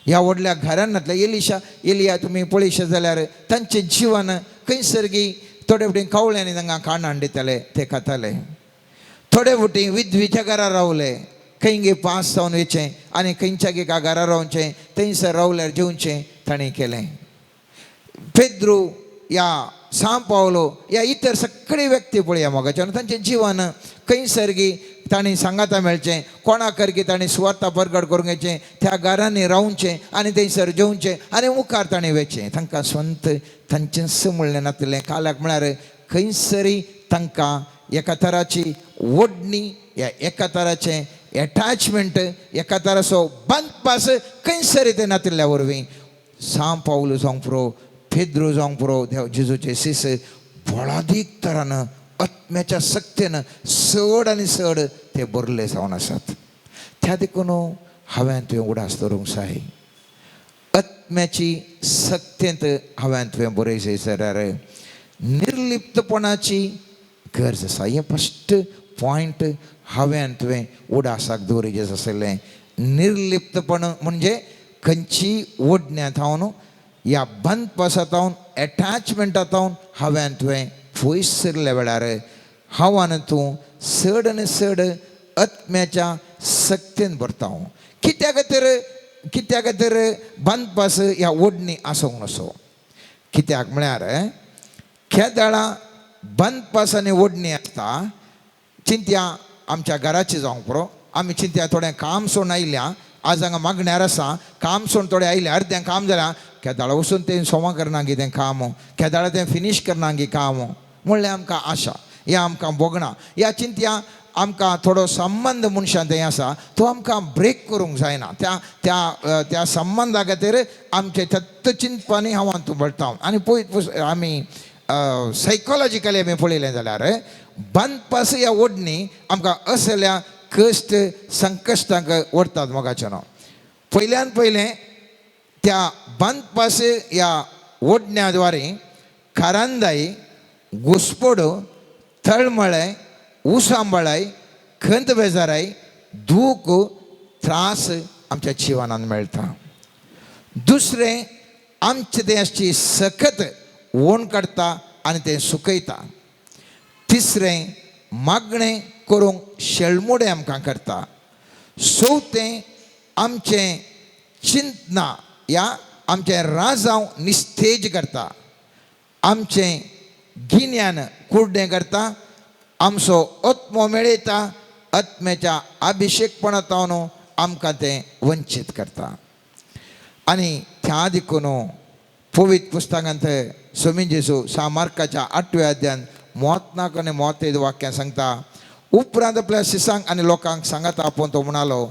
ह्या व्हडल्या घरान नातले. एलिशा एलिया तुमी पळयशे जाल्यार तांचें जिवन खंयसर गी थोडे फावटी कावळ्यांनी तांकां खाण हाडिताले ते खाताले, थोडे फावटी विधवीच्या घरा रावले, खंय गे पास जावन वयचें आनी खंयच्या गे का घरा रावचें, थंयसर रावल्यार जेवचें ताणें केलें. पेद्रू या सांव पावलो या इतर सगळे व्यक्ती पळया मोगाचे तांचें जिवन खंयसर गी तांणी सांगाता मेळचें, कोणाक गी तांणी सुवार्ता परगट करूंक येचें, त्या घरांनी रावचें आनी थंयसर जेवचें आनी मुखार तांणी वचचें. तांकां स्वंत तांचेंच म्हणलें नातिल्लें. काल्याक म्हळ्यार खंयसरी तांकां एका तराची ओडणी या एका तराचें एटॅचमेंट एका तराचो बंदपास खंयसरी ते नातिल्ल्या वरवीं सांव पावलो जावंक पुरो, पेद्रो जावंक पुरो, देव जेजूचे शिस बळादीक तरान आत्म्याच्या सक्तेन चड आनी चड ते बरले जावन आसात. त्या देखून हांवें तुवें उडास दवरूंक जाय. आत्म्याची सक्तेंत हांवें तुवें बरयचें जाल्यार निर्लिप्तपणाची गरज आसा. हें फस्ट पॉयंट हांवें तुवें उडासाक दवरिचें आशिल्लें. निर्लिप्तपण म्हणजे खंयची ओडण्यांत हांव ह्या बंदपासांत एटॅचमेंटांत हांवें तुवें पयस सरल्या वेळार हांव आनी तूं चड आनी चड आत्म्याच्या सक्तेन भरता. कित्या खातीर? कित्या खातीर बंदपास ह्या ओडणी आसूंक नसो? कित्याक म्हळ्यार केदळां बंदपास आनी ओडणी आसता. चिंत्या आमच्या घराची जावंक पुरो, आमी चिंत्या थोडें काम सोडून आयल्या, आज हांगा मागण्यार आसा, काम सोडून थोडें आयलें, अर्दें काम जालां, केदाळा वचून तें सोमा करना गी तें काम, केदाळा तें फिनीश करना गी काम म्हणल्यार आमकां आशा या आमकां भोगना. ह्या चिंत्या आमकां थोडो संबंद मनशान थंय आसा तो आमकां ब्रेक करूंक जायना. त्या त्या त्या संबंदा खातीर आमचें तत्व चिंतपानी हांव तूं भरता. आनी पळय आमी सायकोलॉजिकली आमी पळयलें जाल्यार बंदपास ह्या ओडणी आमकां असल्या कश्ट संकश्टांक व्हरतात मोगाचें न्हू. पयल्यान पयलें त्या बांदपास ह्या ओडण्या द्वारे कारांदाई, घुसपडो, तळमळे, उसांबळाय, खंत बेजाराय, दूख, त्रास आमच्या जिवनान मेळटा. दुसरें आमचे तें आसची सखत ओण काडटा आनी तें सुकयता. तिसरें मागणें करूंक शेळमुडें आमकां करता. चवथें आमचें चिंतना या आमचें राजांव निस्तेज करता. आमचें गिन्यान कुड्डें करता. आमचो आत्मो मेळयता. आत्म्याच्या अभिशेकपणांत आमकां तें वंचीत करता. आनी त्या देखून पवित्र पुस्तकांत स्वामी जेजू सा मार्काच्या 8व्या अध्यान मोतनाक आनी मोत वाक्यां सांगता. उपरांत आपल्या शिसांक आनी लोकांक सांगता आपोवन तो म्हणालो,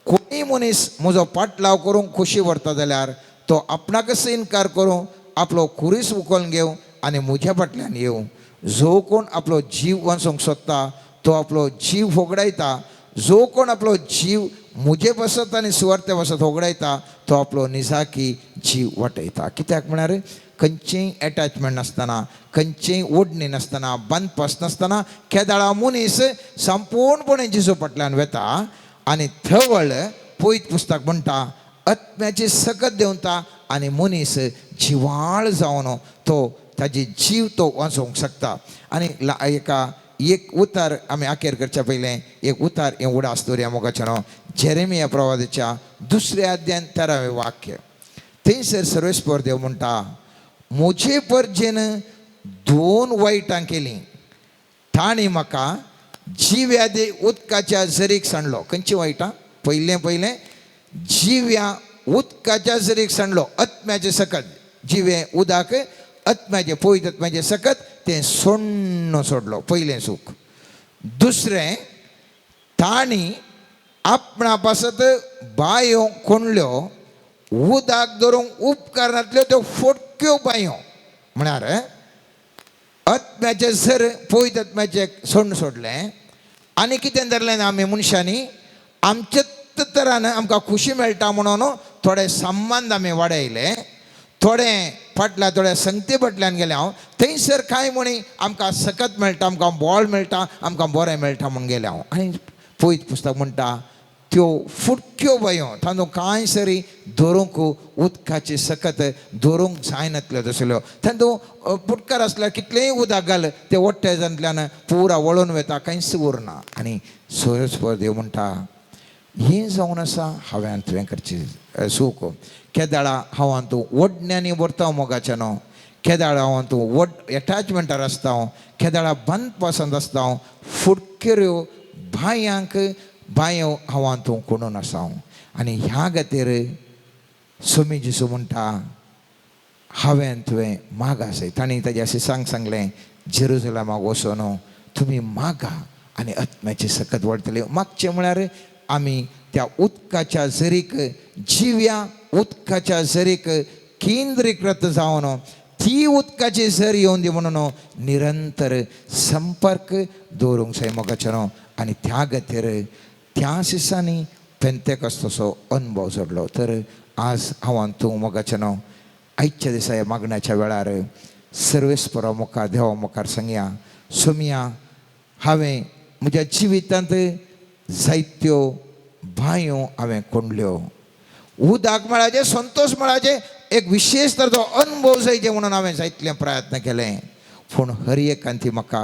कोणीय मनीस म्हजो पाटलाव करूंक खोशी व्हरता जाल्यार तो आपणाकच इनकार करूं, आपलो खुरीस उखलून घेवं आनी म्हज्या फाटल्यान येवं. जो कोण आपलो जीव वाचोवंक सोदता तो आपलो जीव होगडायता. जो कोण आपलो जीव म्हजे पासत आनी सुवार्थे पासत होगडायता तो आपलो निजाकी जीव वाटयता. कित्याक म्हळ्यार खंयचीय एटॅचमेंट नासतना, खंयचीय ओडणी नासतना, बांदपास नासतना केदाळा मनीस संपूर्णपणे जेजू फाटल्यान वेता आनी थवळ पयत पुस्तक म्हणटा आत्म्याची सकत देंवता आनी मनीस जिवाळ जावन तो ताजी जीव तो वाचोवंक शकता. आनी एका एक उतार आमी अखेर करच्या पयलें एक उतार हें उडास दवरया मोगाच्या न्हू. जेरेमिया प्रवादाच्या 2ऱ्या अध्यान 13वें वाक्य. थंयसर सर्वेस्पर देव म्हणटा, म्हजे परजेन 2 वायटां केलीं, तांणी म्हाका जिव्या दे उदकाच्या जरीक सांडलो. खंयची वायटां? पयलें पयलें जिव्या उदकाच्या जरीक सांडलो. आत्म्याचें सकत जिवें उदक आत्म्याचें पवित्र आत्म्याचें सकत तें सोण्ण सोडलो, पयलें सूख. दुसरें तांणी आपणा पासत बांयो कोणल्यो, उदक धरूंक उपकारनातल्यो त्यो फोटक्यो बांयो. म्हळ्यार आत्म्याचें सर पवित्र आत्म्याचें सोण्ण सोडलें आनी कितें धरलें आमी मनशांनी आमच्या तरान आमकां खुशी मेळटा म्हणून थोडे संबंद आमी वाडयले, थोडे फाटल्या थोड्या संगती फाटल्यान गेले हांव. थंयसर कांय म्हणी आमकां सकत मेळटा, आमकां बळ मेळटा, आमकां बरें मेळटा म्हूण गेले हांव. आनी पवित्र पुस्तक म्हणटा त्यो फुटक्यो बांयो तांदूळ कांय सरी धरूंक उदकाची सकत धरूंक जायनातल्यो तसल्यो. तांतू पुटकार आसल्यार कितलेंय उदक घाल ते वट्टेजांतल्यान पुरा वळून वता, कांयच उरना. आनी सोयस देव म्हणटा हें जावन आसा हांवें तुवें करची सूख. केदाळा हांव तूं वडण्यांनी व्हरता मोगाच्या न्हू, केदाळा हांव तूं वड एटॅचमेंटार आसता हांव, केदाळा बंदपासांत आसता हांव, फुटकेऱ्यो बांयांक बांयो हांव तूं कोणून आसा हांव. आनी ह्या खातीर स्वामी जेजू म्हणटा हांवें तुवें मागा. तांणी ताज्या शिसांक सांगलें जेरुजलमाक वचून तुमी मागा आनी आत्म्याची सकत वाडटली. मागचें म्हळ्यार आमी त्या उदकाच्या जरीक जिव्या उदकाच्या जरीक केंद्रीकृत जावन ती उदकाची झर येवन दी म्हणून निरंतर संपर्क दवरूंक जाय मोगाच्या न्हू. आनी त्या खातीर त्या दिसांनी पेंतेकॉस्ताचो अनुभव जोडलो. तर आज हांव तूं मोगाच्या न्हू आयच्या दिसा ह्या मागण्याच्या वेळार सर्वेस्परा मुखार देवा मुखार सांगया, सोमया हांवें म्हज्या जिवितांत जायत्यो बांयो हांवें कोंडल्यो. उदक मेळाचें, संतोश मेळाचें, एक विशेश तर तो अनुभव जायचे म्हणून हांवें जायतले प्रयत्न केले, पूण हर एकान ती म्हाका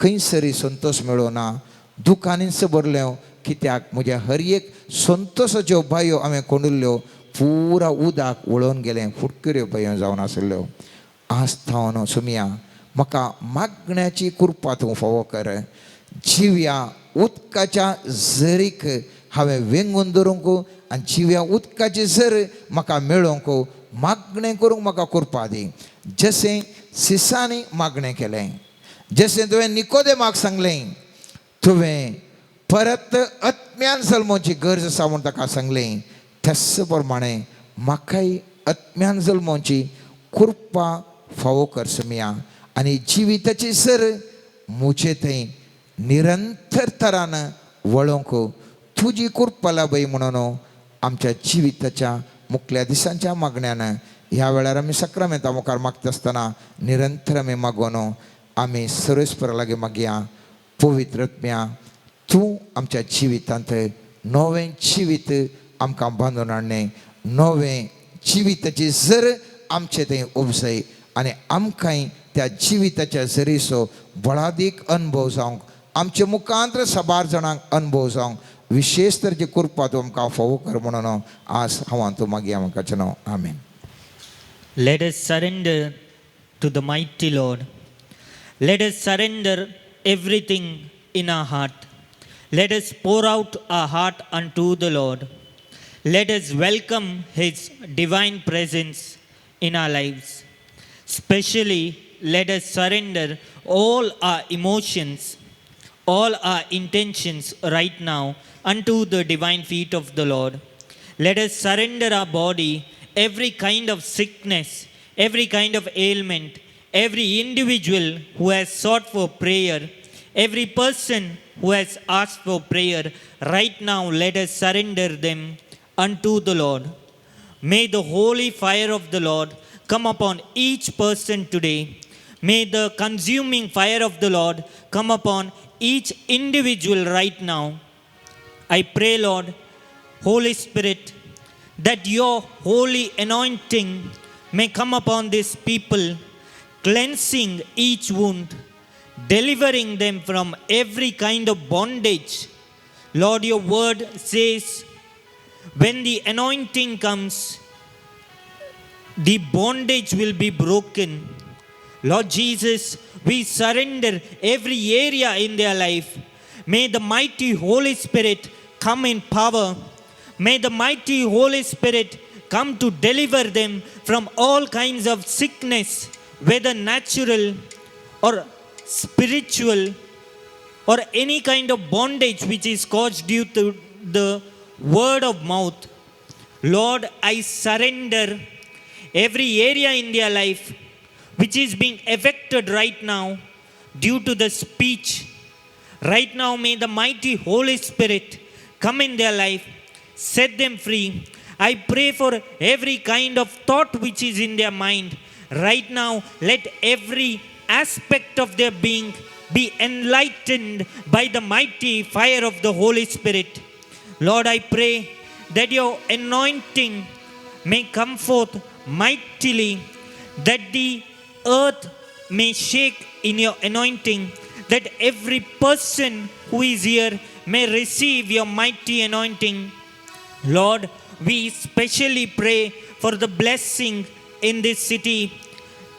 खंयसरी संतोश मेळो ना. दुकानीच भरलें. कित्याक म्हज्या हर एक संतोशाच्यो बांयो हांवें कोंडिल्ल्यो पुरा उदक वळोवन गेलें, फुटकऱ्यो बांयो जावन आशिल्ल्यो. आज थावन सुमया म्हाका मागण्याची कृपा तूं फावो कर. जिव्या उदकाच्या झरीक हांवें वेंगून धरूंक आनी जिव्या उदकाची झर म्हाका मेळोवंक मागणें करूंक म्हाका कृपा दी. जशें सिसांनी मागणें केलें, जशें तुवें निकोदेमाक सांगलें, तुवें परत आत्म्यान जल्मोवची गरज आसा म्हूण ताका सांगलें, त्याच प्रमाणे म्हाकाय आत्म्यान जल्मोवची कृपा फावो कर समिया. आनी जिविताची सर म्हजे थंय निरंतर तरान वळोवंक तुजी कृपा लाभय म्हणून आमच्या जिविताच्या मुखल्या दिसांच्या मागण्यान ह्या वेळार आमी सक्रामेंता मुखार मागता आसतना निरंतर आमी मागोन आमी सर्वेस्परा लागीं मागया. पवित्र आत्म्या, तूं आमच्या जिवितांत नवें जिवीत आमकां बांदून हाडणें, नवें जिविताची जर आमचे थंय उपजय आनी आमकांय त्या जिविताच्या जरीचो बळादीक अनुभव जावंक, आमचे मुखांत साबार जाणांक अनुभव जावंक विशेश तरेची कृपा तूं आमकां फावो कर म्हणून आज हांव तूं मागया म्हाका नांव. आमेन. Let us surrender to the mighty Lord. Let us surrender everything in our heart. Let us pour out our heart unto the Lord. Let us welcome His divine presence in our lives. Especially, let us surrender all our emotions, all our intentions right now unto the divine feet of the Lord. Let us surrender our body, every kind of sickness, every kind of ailment, every individual who has sought for prayer, every person who has asked for prayer. Right now, let us surrender them unto the Lord. May the holy fire of the Lord come upon each person today. May the consuming fire of the Lord come upon each individual right now. I pray, Lord, Holy Spirit, that your holy anointing may come upon these people, cleansing each wound, delivering them from every kind of bondage. Lord, your word says, when the anointing comes, the bondage will be broken. Lord Jesus, we surrender every area in their life. May the mighty Holy Spirit come in power. May the mighty Holy Spirit come to deliver them from all kinds of sickness, whether natural or spiritual or any kind of bondage which is caused due to the word of mouth. Lord, I surrender every area in their life which is being affected right now due to the speech. Right now, may the mighty Holy Spirit come in their life, set them free. I pray for every kind of thought which is in their mind. Right now, let every aspect of their being be enlightened by the mighty fire of the Holy Spirit. Lord, I pray that your anointing may come forth mightily, that the earth may shake in your anointing, that every person who is here may receive your mighty anointing. Lord, we specially pray for the blessing in this city,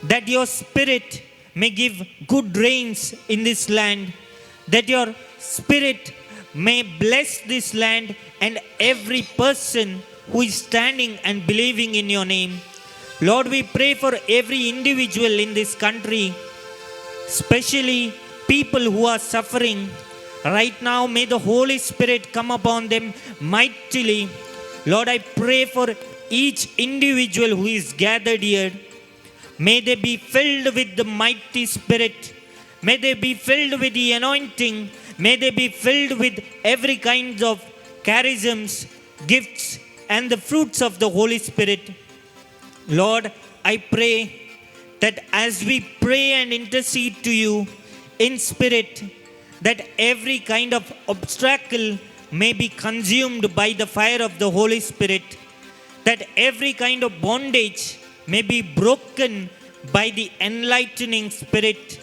that your spirit may give good rains in this land, that your spirit may bless this land and every person who is standing and believing in your name. Lord, we pray for every individual in this country, especially people who are suffering. Right now, may the Holy Spirit come upon them mightily. Lord, I pray for each individual who is gathered here. May they be filled with the mighty Spirit. May they be filled with the anointing. May they be filled with every kind of charisms, gifts, and the fruits of the Holy Spirit. Lord, I pray that as we pray and intercede to you in spirit, that every kind of obstacle may be consumed by the fire of the Holy Spirit, that every kind of bondage may be broken by the enlightening Spirit.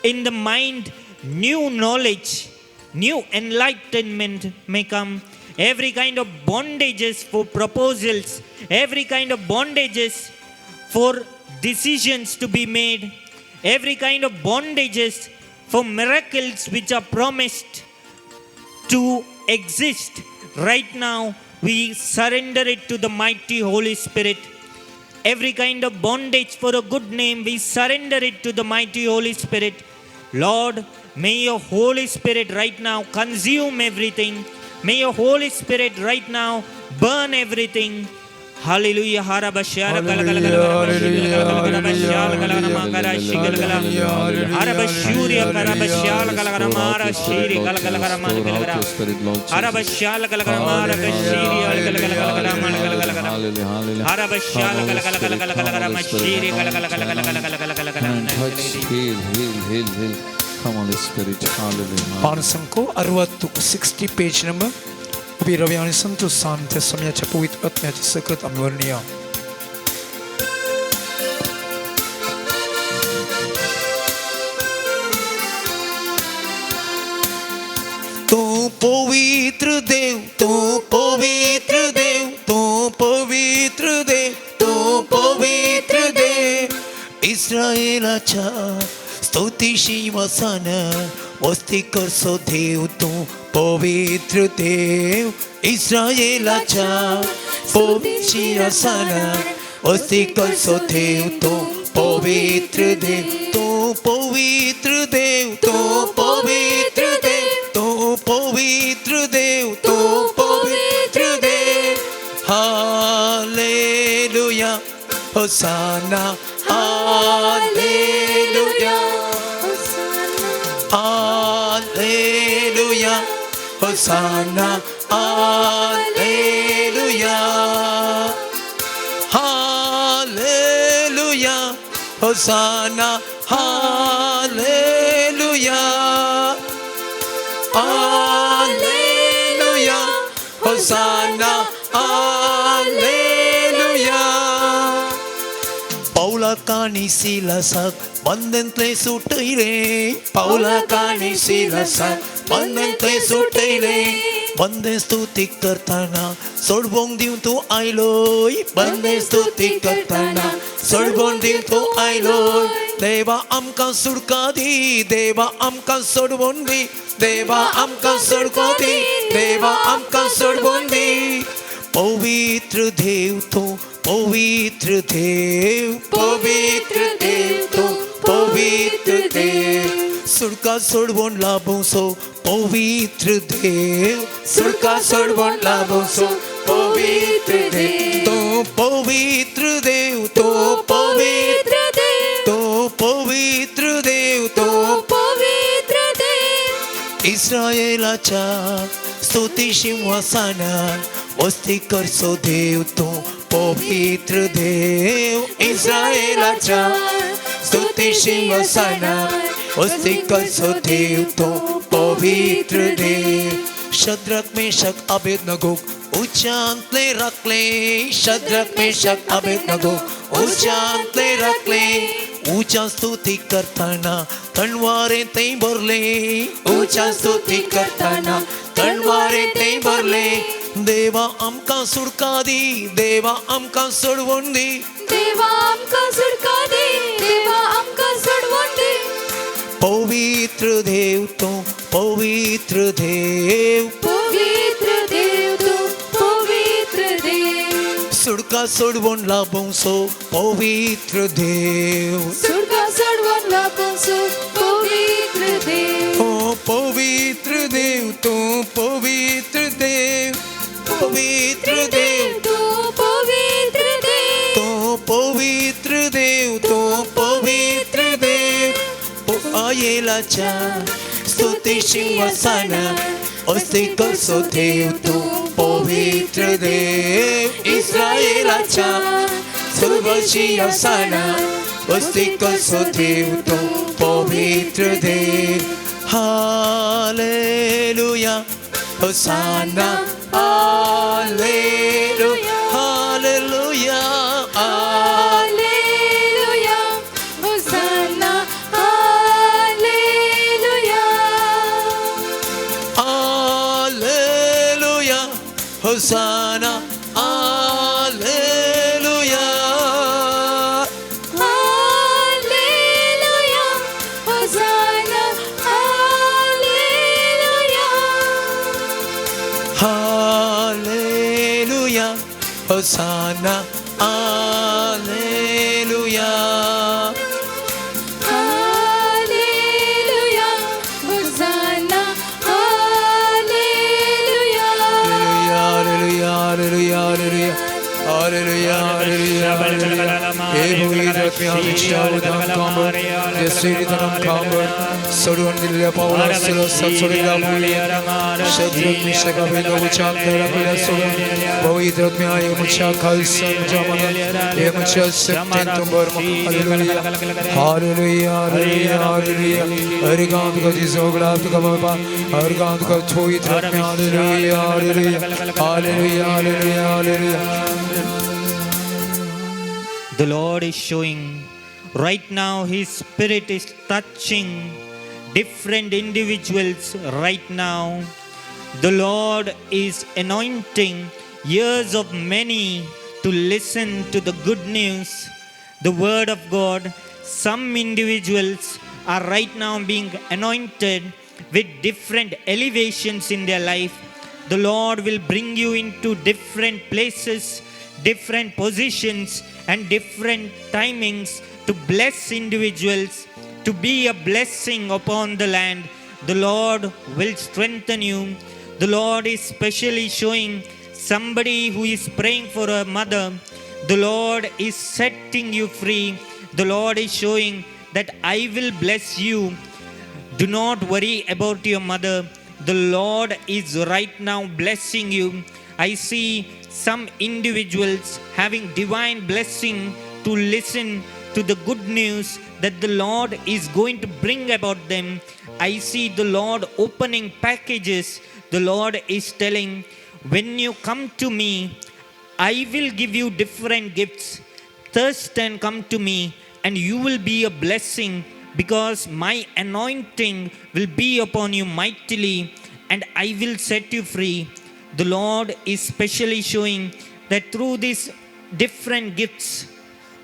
In the mind, new knowledge, new enlightenment may come. Every kind of bondages for proposals, every kind of bondages for decisions to be made, every kind of bondages for miracles which are promised to exist. Right now, we surrender it to the mighty Holy Spirit. Every kind of bondage for a good name, we surrender it to the mighty Holy Spirit. Lord, may your Holy Spirit right now consume everything. May your Holy Spirit right now burn everything. Hallelujah. Harabashyala kala kala kala kala kala kala kala kala kala Harabashuriya karabashyala kala kala mara shiri kala kala kala mara kala kala Harabashyala kala kala mara kashiri kala kala kala kala mara kala kala kala Harabashyala kala kala kala kala kala kala mashiri kala kala kala kala kala kala kala kala. Touch, heal, heal, heal, heal. Come Holy Spirit, hallelujah. पानसंको 60 60 page number उबी रवी आनी संतोषान त्या समयाच्या पवित्र आत्म्याची सकत आमी वर्णया. तू पवित्र देव, तू पवित्र देव, तू पवित्र देव, तू पवित्र देव. इस्रायलाच्या स्तुती शिवसान वस्ती करसो देव, तू पवित्र देव. इस्रायलाच्या स्तुती शिवसान वस्ती करसो देव, तू पवित्र देव, तू पवित्र देव, तू पवित्र देव, तू पवित्र देव, तू पवित्र देव. हालेलुया, होसाना, हालेलुया, हालेलुया, होसाना, हालेलुया, हालेलुया, होसाना, हालेलुया, हालेलुया, होसाना, हालेलुया. पावला काणी सिलासाक बंधनतले सुटयले, पावला काणी सिलासाक बंधनतले सुटयले. बंदे स्तुती करताना सोडवंक दिवन तूं आयलोय, बंदे स्तुती करताना सोडवंक दिवन तूं आयलोय. देवा आमकां सुडका दी, देवा आमकां सोडवून दी, देवा आमकां सोडको दी, देवा आमकां सोडवून दी. पवित्र देव तूं, पवित्र देव, पवित्र देव तूं, पवित्र देव. सुडका सोडवून लाभोसो पवित्र देव, सुडका सोडवून लाभोसो पवित्र देव. तूं पवित्र देव, तूं पवित्र देव, तूं पवित्र देव, तूं पवित्र देव. इस्रायलाच्या स्तुती शिंवासनार वस्ती करसो देव, तूं पवित्र देव. इस्रायलाच्या स्तुती शिंवासनार वस्ती करसो देव, तूं पवित्र देव. शद्रक मेशक अबेदनगोक उच्चांतले राखले, शद्रक मेशक अबेदनगोक उच्चांतले राखले. उच्या स्तुती करताना तणवारे ते भरले, उच्या स्तुती करताना तणवारे ते भरले. देवा आमकां सुडका दी, देवा आमकां सोडवून दी, देवा आमकां सुडका दी, देवा आमकां सोडवून दी. पवित्र देव तूं, पवित्र देव, पवित्र देव तूं, पवित्र देव. सुडका सोडवून लाभोसो पवित्र देव, सुडका सोडवून लाभोसो पवित्र देव. ओ पवित्र देव, तूं पवित्र देव, पवित्र देव तूं, पवित्र देव, तूं पवित्र देव, तूं पवित्र देव. आयेलाच्या स्तुती शिंवासनार वस्ती करसो देव, तूं पवित्र देव. इस्रायलाच्या शिंवासनार वस्ती करसो देव, तूं पवित्र देव. हालेलुया, होसाना, हालेलुया, हालेलुया, हालेलुया, होसाना, हालेलुया, हालेलुया, होसाना, हालेलुया, हालेलुया, होसाना, हालेलुया, हालेलुया, होसाना, हालेलुया, हालेलुया, होसाना, हालेलुया. Hallelujah, hallelujah, hallelujah, हे पवित्र आत्म्या उदाम कांबर जसरी तनम कांबर सोडून दिल्ल्या पावला सोडिल्ल्या शद्रक मिशक अबेदनगो चांदरा सोडून पवित्र आत्म्या हे मुझ्या खालसा मुझ्या मनात हे मुझ्या शक्तीन तुंबर. Hallelujah hallelujah hallelujah hallelujah. हर गांव तुका जिसोगला तुका बाबा हर गांव तुका पवित्र आत्म्या. Hallelujah hallelujah hallelujah hallelujah hallelujah. The Lord is showing right now, His Spirit is touching different individuals right now. The Lord is anointing ears of many to listen to the good news, the word of God. Some individuals are right now being anointed with different elevations in their life. The Lord will bring you into different places, different positions, and different timings to bless individuals, to be a blessing upon the land. The Lord will strengthen you. The Lord is specially showing somebody who is praying for a mother. The Lord is setting you free. The Lord is showing that I will bless you. Do not worry about your mother. The Lord is right now blessing you. I see some individuals having divine blessing to listen to the good news that the Lord is going to bring about them. I see the Lord opening packages. The Lord is telling, when you come to me, I will give you different gifts. Thirst and come to me, and you will be a blessing because my anointing will be upon you mightily, and I will set you free. The Lord is specially showing that through these different gifts,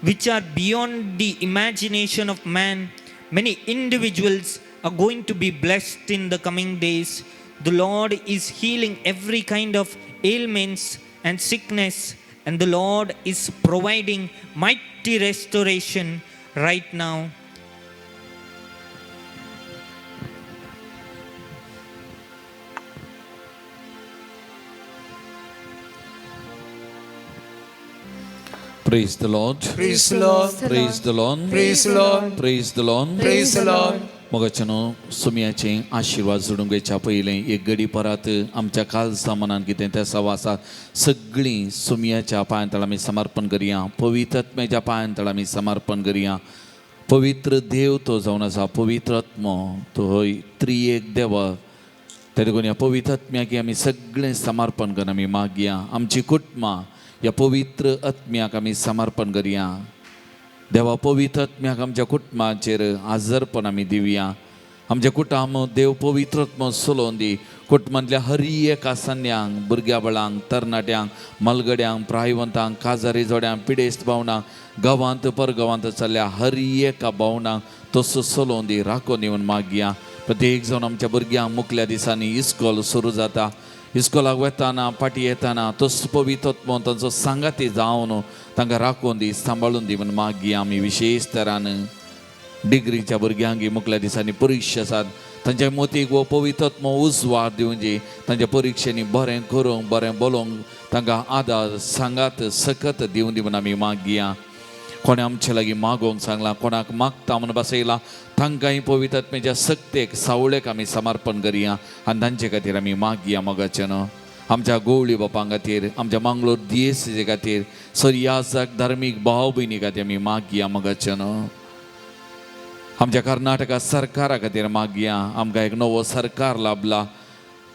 which are beyond the imagination of man, many individuals are going to be blessed in the coming days. The Lord is healing every kind of ailments and sickness, and the Lord is providing mighty restoration right now. Praise the Lord. Praise the Lord. Praise the Lord. Praise the Lord. Praise the Lord. Praise the Lord. मोगाच्यानो, सुमयाचे आशिर्वाद जोडूंक घेवच्या पयलें एक गडी परत आमच्या कालसा मनान कितें त्या सवासात सगळीं सुमयाच्या पांयांतळ आमी समर्पण करया. पवित्र आत्म्याच्या पांयांतळ आमी समर्पण करया. पवित्र देव तो जावन आसा, पवित्र आत्मो तो हय त्रिएक देव. ते देखून ह्या पवित्र आत्म्याक आमी सगळें समर्पण करून आमी मागया. आमची कुटुंबां ह्या पवित्र आत्म्याक आमी समर्पण करया. देवा, पवित्र आत्म्याक आमच्या कुटुंबाचेर आजरपण आमी दिवया. आमच्या कुटुंब देव पवित्र आत्मो चलोवन दी. कुटुंबांतल्या हर एका सन्यांक, भुरग्या बाळांक, तरणाट्यांक, मलगड्यांक, प्रायवंतांक, काजारी जोड्यांक, पिडेस्त भावणांक, गांवांत परगांवांत चल्ल्या हर एका भावणांक तसो चलोवन दी, राखोवन दी म्हूण मागया. प्रत्येक जावन आमच्या भुरग्यांक मुखल्या दिसांनी इस्कोल सुरू जाता. इस्कोलाक वतना, फाटीं येतना तसो पवित्र आत्मो तांचो सांगाती जावन तांकां राखून दी, सांबाळून दी म्हूण मागया. आमी विशेश तरान डिग्रीच्या भुरग्यांक मुखल्या दिसांनी परिक्षा आसात, तांच्या मोतीक हो पवित्र आत्मो उजवाड दिवची. तांच्या परिक्षेनी बरें करूंक, बरें बोलोवंक तांकां आदार, सांगात, सकत दिवन दी म्हूण आमी मागया. कोणें आमचे लागीं मागोवंक सांगलां, कोणाक मागता म्हूण बसयलां, तांकांय पवित्र आत्म्याच्या सक्तेक, सावळेक आमी समर्पण करया आनी तांचे खातीर आमी मागया. मोगाचें न्हू, आमच्या गोवळी बापां खातीर, आमच्या मांगलोर दियेसीचे खातीर, सर धार्मीक भाव भयणी खातीर आमी मागया. मोगाचें न्हू, आमच्या कर्नाटका सरकारा खातीर मागया. आमकां एक नवो सरकार लाभला.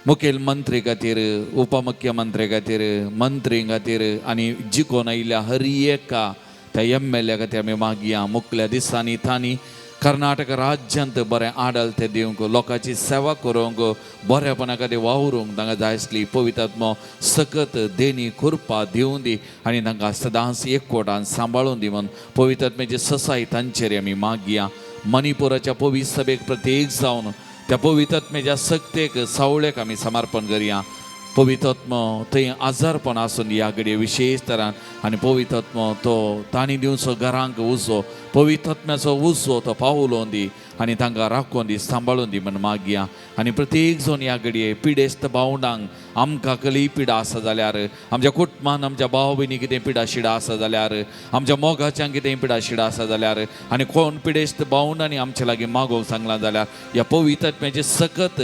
मुखेलमंत्री खातीर, उपमुख्यमंत्री खातीर, मंत्री खातीर आनी जिखोन आयिल्ल्या हर एका त्या एमएलए खातीर आमी मागया. मुखल्या दिसांनी तांणी कर्नाटक राज्यांत बरें आडल ते दिवंक, लोकांची सेवा करूंक, बरेपणा खातीर वावरूंक तांकां जाय आसली पवित्र आत्मो सकत देणी कृपा दिवूं दी आनी तांकां सदांच एकवटान सांबाळून दी म्हूण पवित्र आत्म्याची ससाय तांचेर आमी मागया. मणिपुराच्या पवित्र सभेक प्रत्येक जावन त्या पवित्र आत्म्याच्या सक्तेक, सावळेक आमी समर्पण करया. पवित्र थंय आजारपण आसून ह्या घडये विशेश तरान आनी पवित्र तो तांणी दिवचो घरांक उजो पवित्रत्म्याचो उजो तो पावलोवन दी आनी तांकां राखोवन दी सांबाळून दी म्हण मागया. आनी प्रत्येक जण ह्या घडये पिडेस्त भावंडांक आमकां कसलीय पिडा आसा जाल्यार आमच्या कुटुंबान आमच्या भाव भयणी कितें पिडा शिडा आसा जाल्यार आमच्या मोगाच्यांक कितें पिडा शिडा आसा जाल्यार आनी कोण पिडेस्त भावंडांनी आमच्या लागीं मागोवंक सांगलां जाल्यार ह्या पवित्रत्म्याची सकत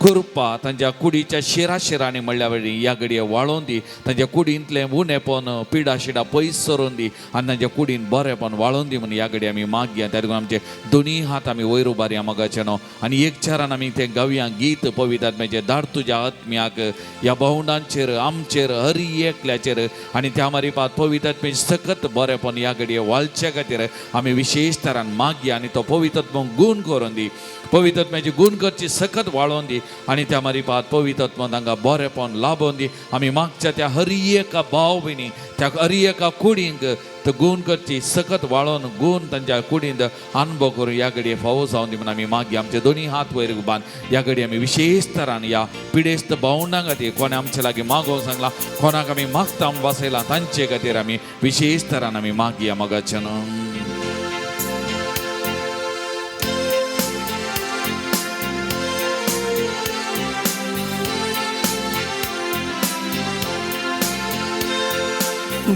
कृपा तांच्या कुडीच्या शिरा शिरांनी म्हणल्या वरी ह्या घडये वाळोवन दी तांच्या कुडींतलें उणेपण पिडा शिडा पयस सरून दी आनी तांच्या कुडीन बरेपण वाळोवन दी म्हणून ह्या घडये आमी मागया. त्या देखून आमचे दोनी हात आमी वयर उबारया मोगाचे न्हू आनी एक चारान आमी तें गावया गीत पवित्र धाड तुज्या आत्म्याक ह्या भावंडांचेर आमचेर हर एकल्याचेर आनी त्या मारिपात पवित्र सकत बरेपण ह्या घडये वाळचे खातीर आमी विशेश तरान मागया आनी तो पवित्र गूण करून दी पवित्रत्म्याची गूण करची सकत वाळोवन दी आनी त्या मारिपात पवित्रत्म तांकां बरेपण लाबोवन दी. आमी मागच्या त्या हर एका भाव भयणी त्या हर एका कुडींक तो गूण करची सकत वाळोवन गूण तांच्या कुडींत अनुभव करून ह्या घडये फावो जावन दी म्हणून आमी मागया. आमचे दोनी हात वयर बांद ह्या घडये आमी विशेश तरान ह्या पिडेस्त भावंडां खातीर कोणें आमचे लागीं मागोवंक सांगलां कोणाक आमी मागता बसयलां तांचे खातीर आमी विशेश तरान आमी मागया मोगाचे न्हू.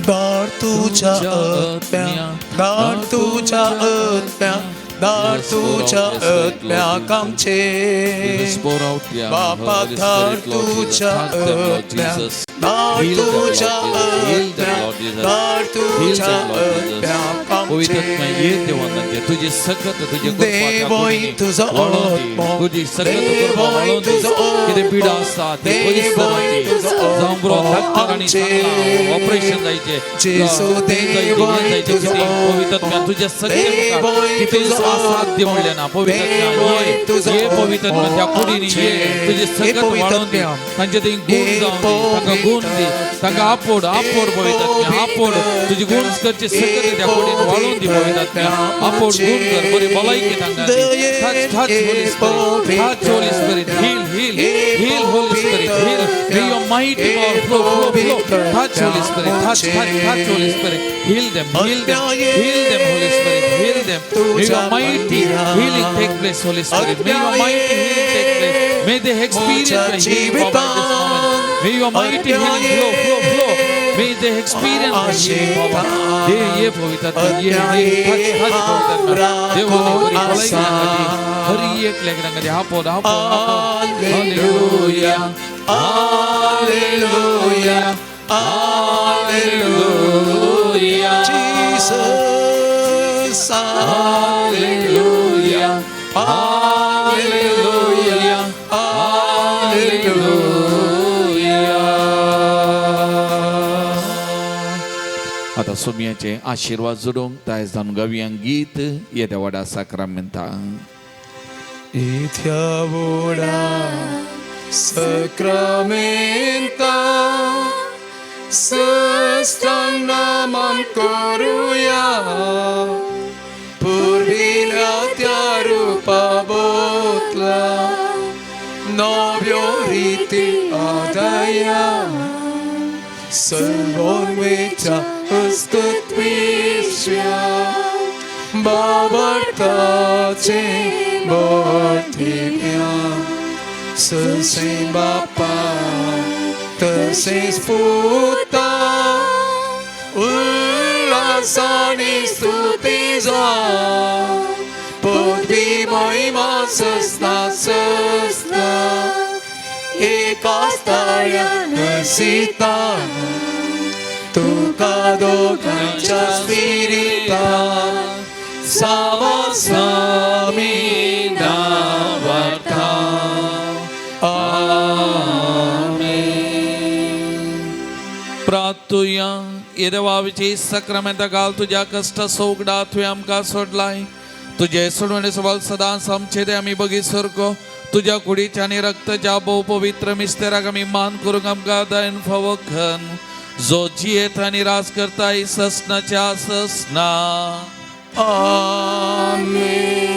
धाड तुझ्या आत्म्या धाड तुझ्या आत्म्या धाड तुझ्या आत्म्याक आमचे बापा धाड तुझ्या आत्म्या धाड तुझ्या आत्म्या धाड तुझ्या आत्म्याक आमचे तुझे सकत तुझे देवोय तुजो आत्मो तुजी सकत कृपा वाळोवन दी कितें पिडा आसा ती पयस जावन बरो डॉक्टरांनी सांगलां ऑपरेशन जायचें जायचें कितें पवित्र तुज्या सगळे कितें असाध्य म्हणलें ना पवित्र ये ये पवित्र त्या कुडीनी ये तुजे सकत वाळोवन दी तांचे थंय गूण जावन दी तांकां गूण दी तांकां आपोड आपोड पवित्र आपोड तुजी गूण करचे सकत त्या कुडीन वाळोवन दी पवित्र आपोड गूण कर बरी भलायकी तांकां दी. Touch, touch, Holy Spirit. Touch, Holy Spirit. Heal, heal, heal, Holy Spirit. Heal. May your mighty power flow, flow, flow. Touch, Holy Spirit. Touch, touch, touch, Holy Spirit. Heal them, heal them, heal them, Holy Spirit. Heal them. May your mighty healing take place, Holy Spirit. May your mighty healing take place. May they experience the healing power at this moment. May your mighty healing flow, flow, flow. May they experience the healing power. ये पवित्र ये ये touch, touch पवित्र देवाने बरी भलायकी तांकां दी हर एकल्याक तांकां दी आपोड आपोड आपोड. Hallelujah hallelujah hallelujah Jesus hallelujah hallelujah hallelujah. आता सोम्याचे आशीर्वाद जोडूंक दायज जावन गावया गीत येद्या व्हडा साक्रामेंता. इथ्या वोडा सक्रामेंता सस्तांग नमन करूया पुर्विल्या त्या रूपा बोतला नव्यो रीती आदया सर्वोन्वेच्या हस्तत्विश्या बाबर्ताचे बोर्थिव्या ससे बापा तसेच पुता उल्हासाने स्तुती जा पृथ्वी महिमा सस्ना सस्ना एका स्थाया नसीता तुका दोघांच्या स्पिरिता सावासामी नावार्था. आमेन. प्रार्थुया. येदेवाची सक्रामेंता घाल तुज्या कश्ट सोगडा तुवें आमकां सोडलाय तुजे सोडवणे सवाल सदांच आमचे ते आमी बगी सरको तुज्या कुडीच्या आनी रक्ताच्या भोव पवित्र मिस्तेराक आमी मान करूंक आमकां दयन फावो खन जो जियेत आनी राज करताय ससनाच्या ससना. आमेन.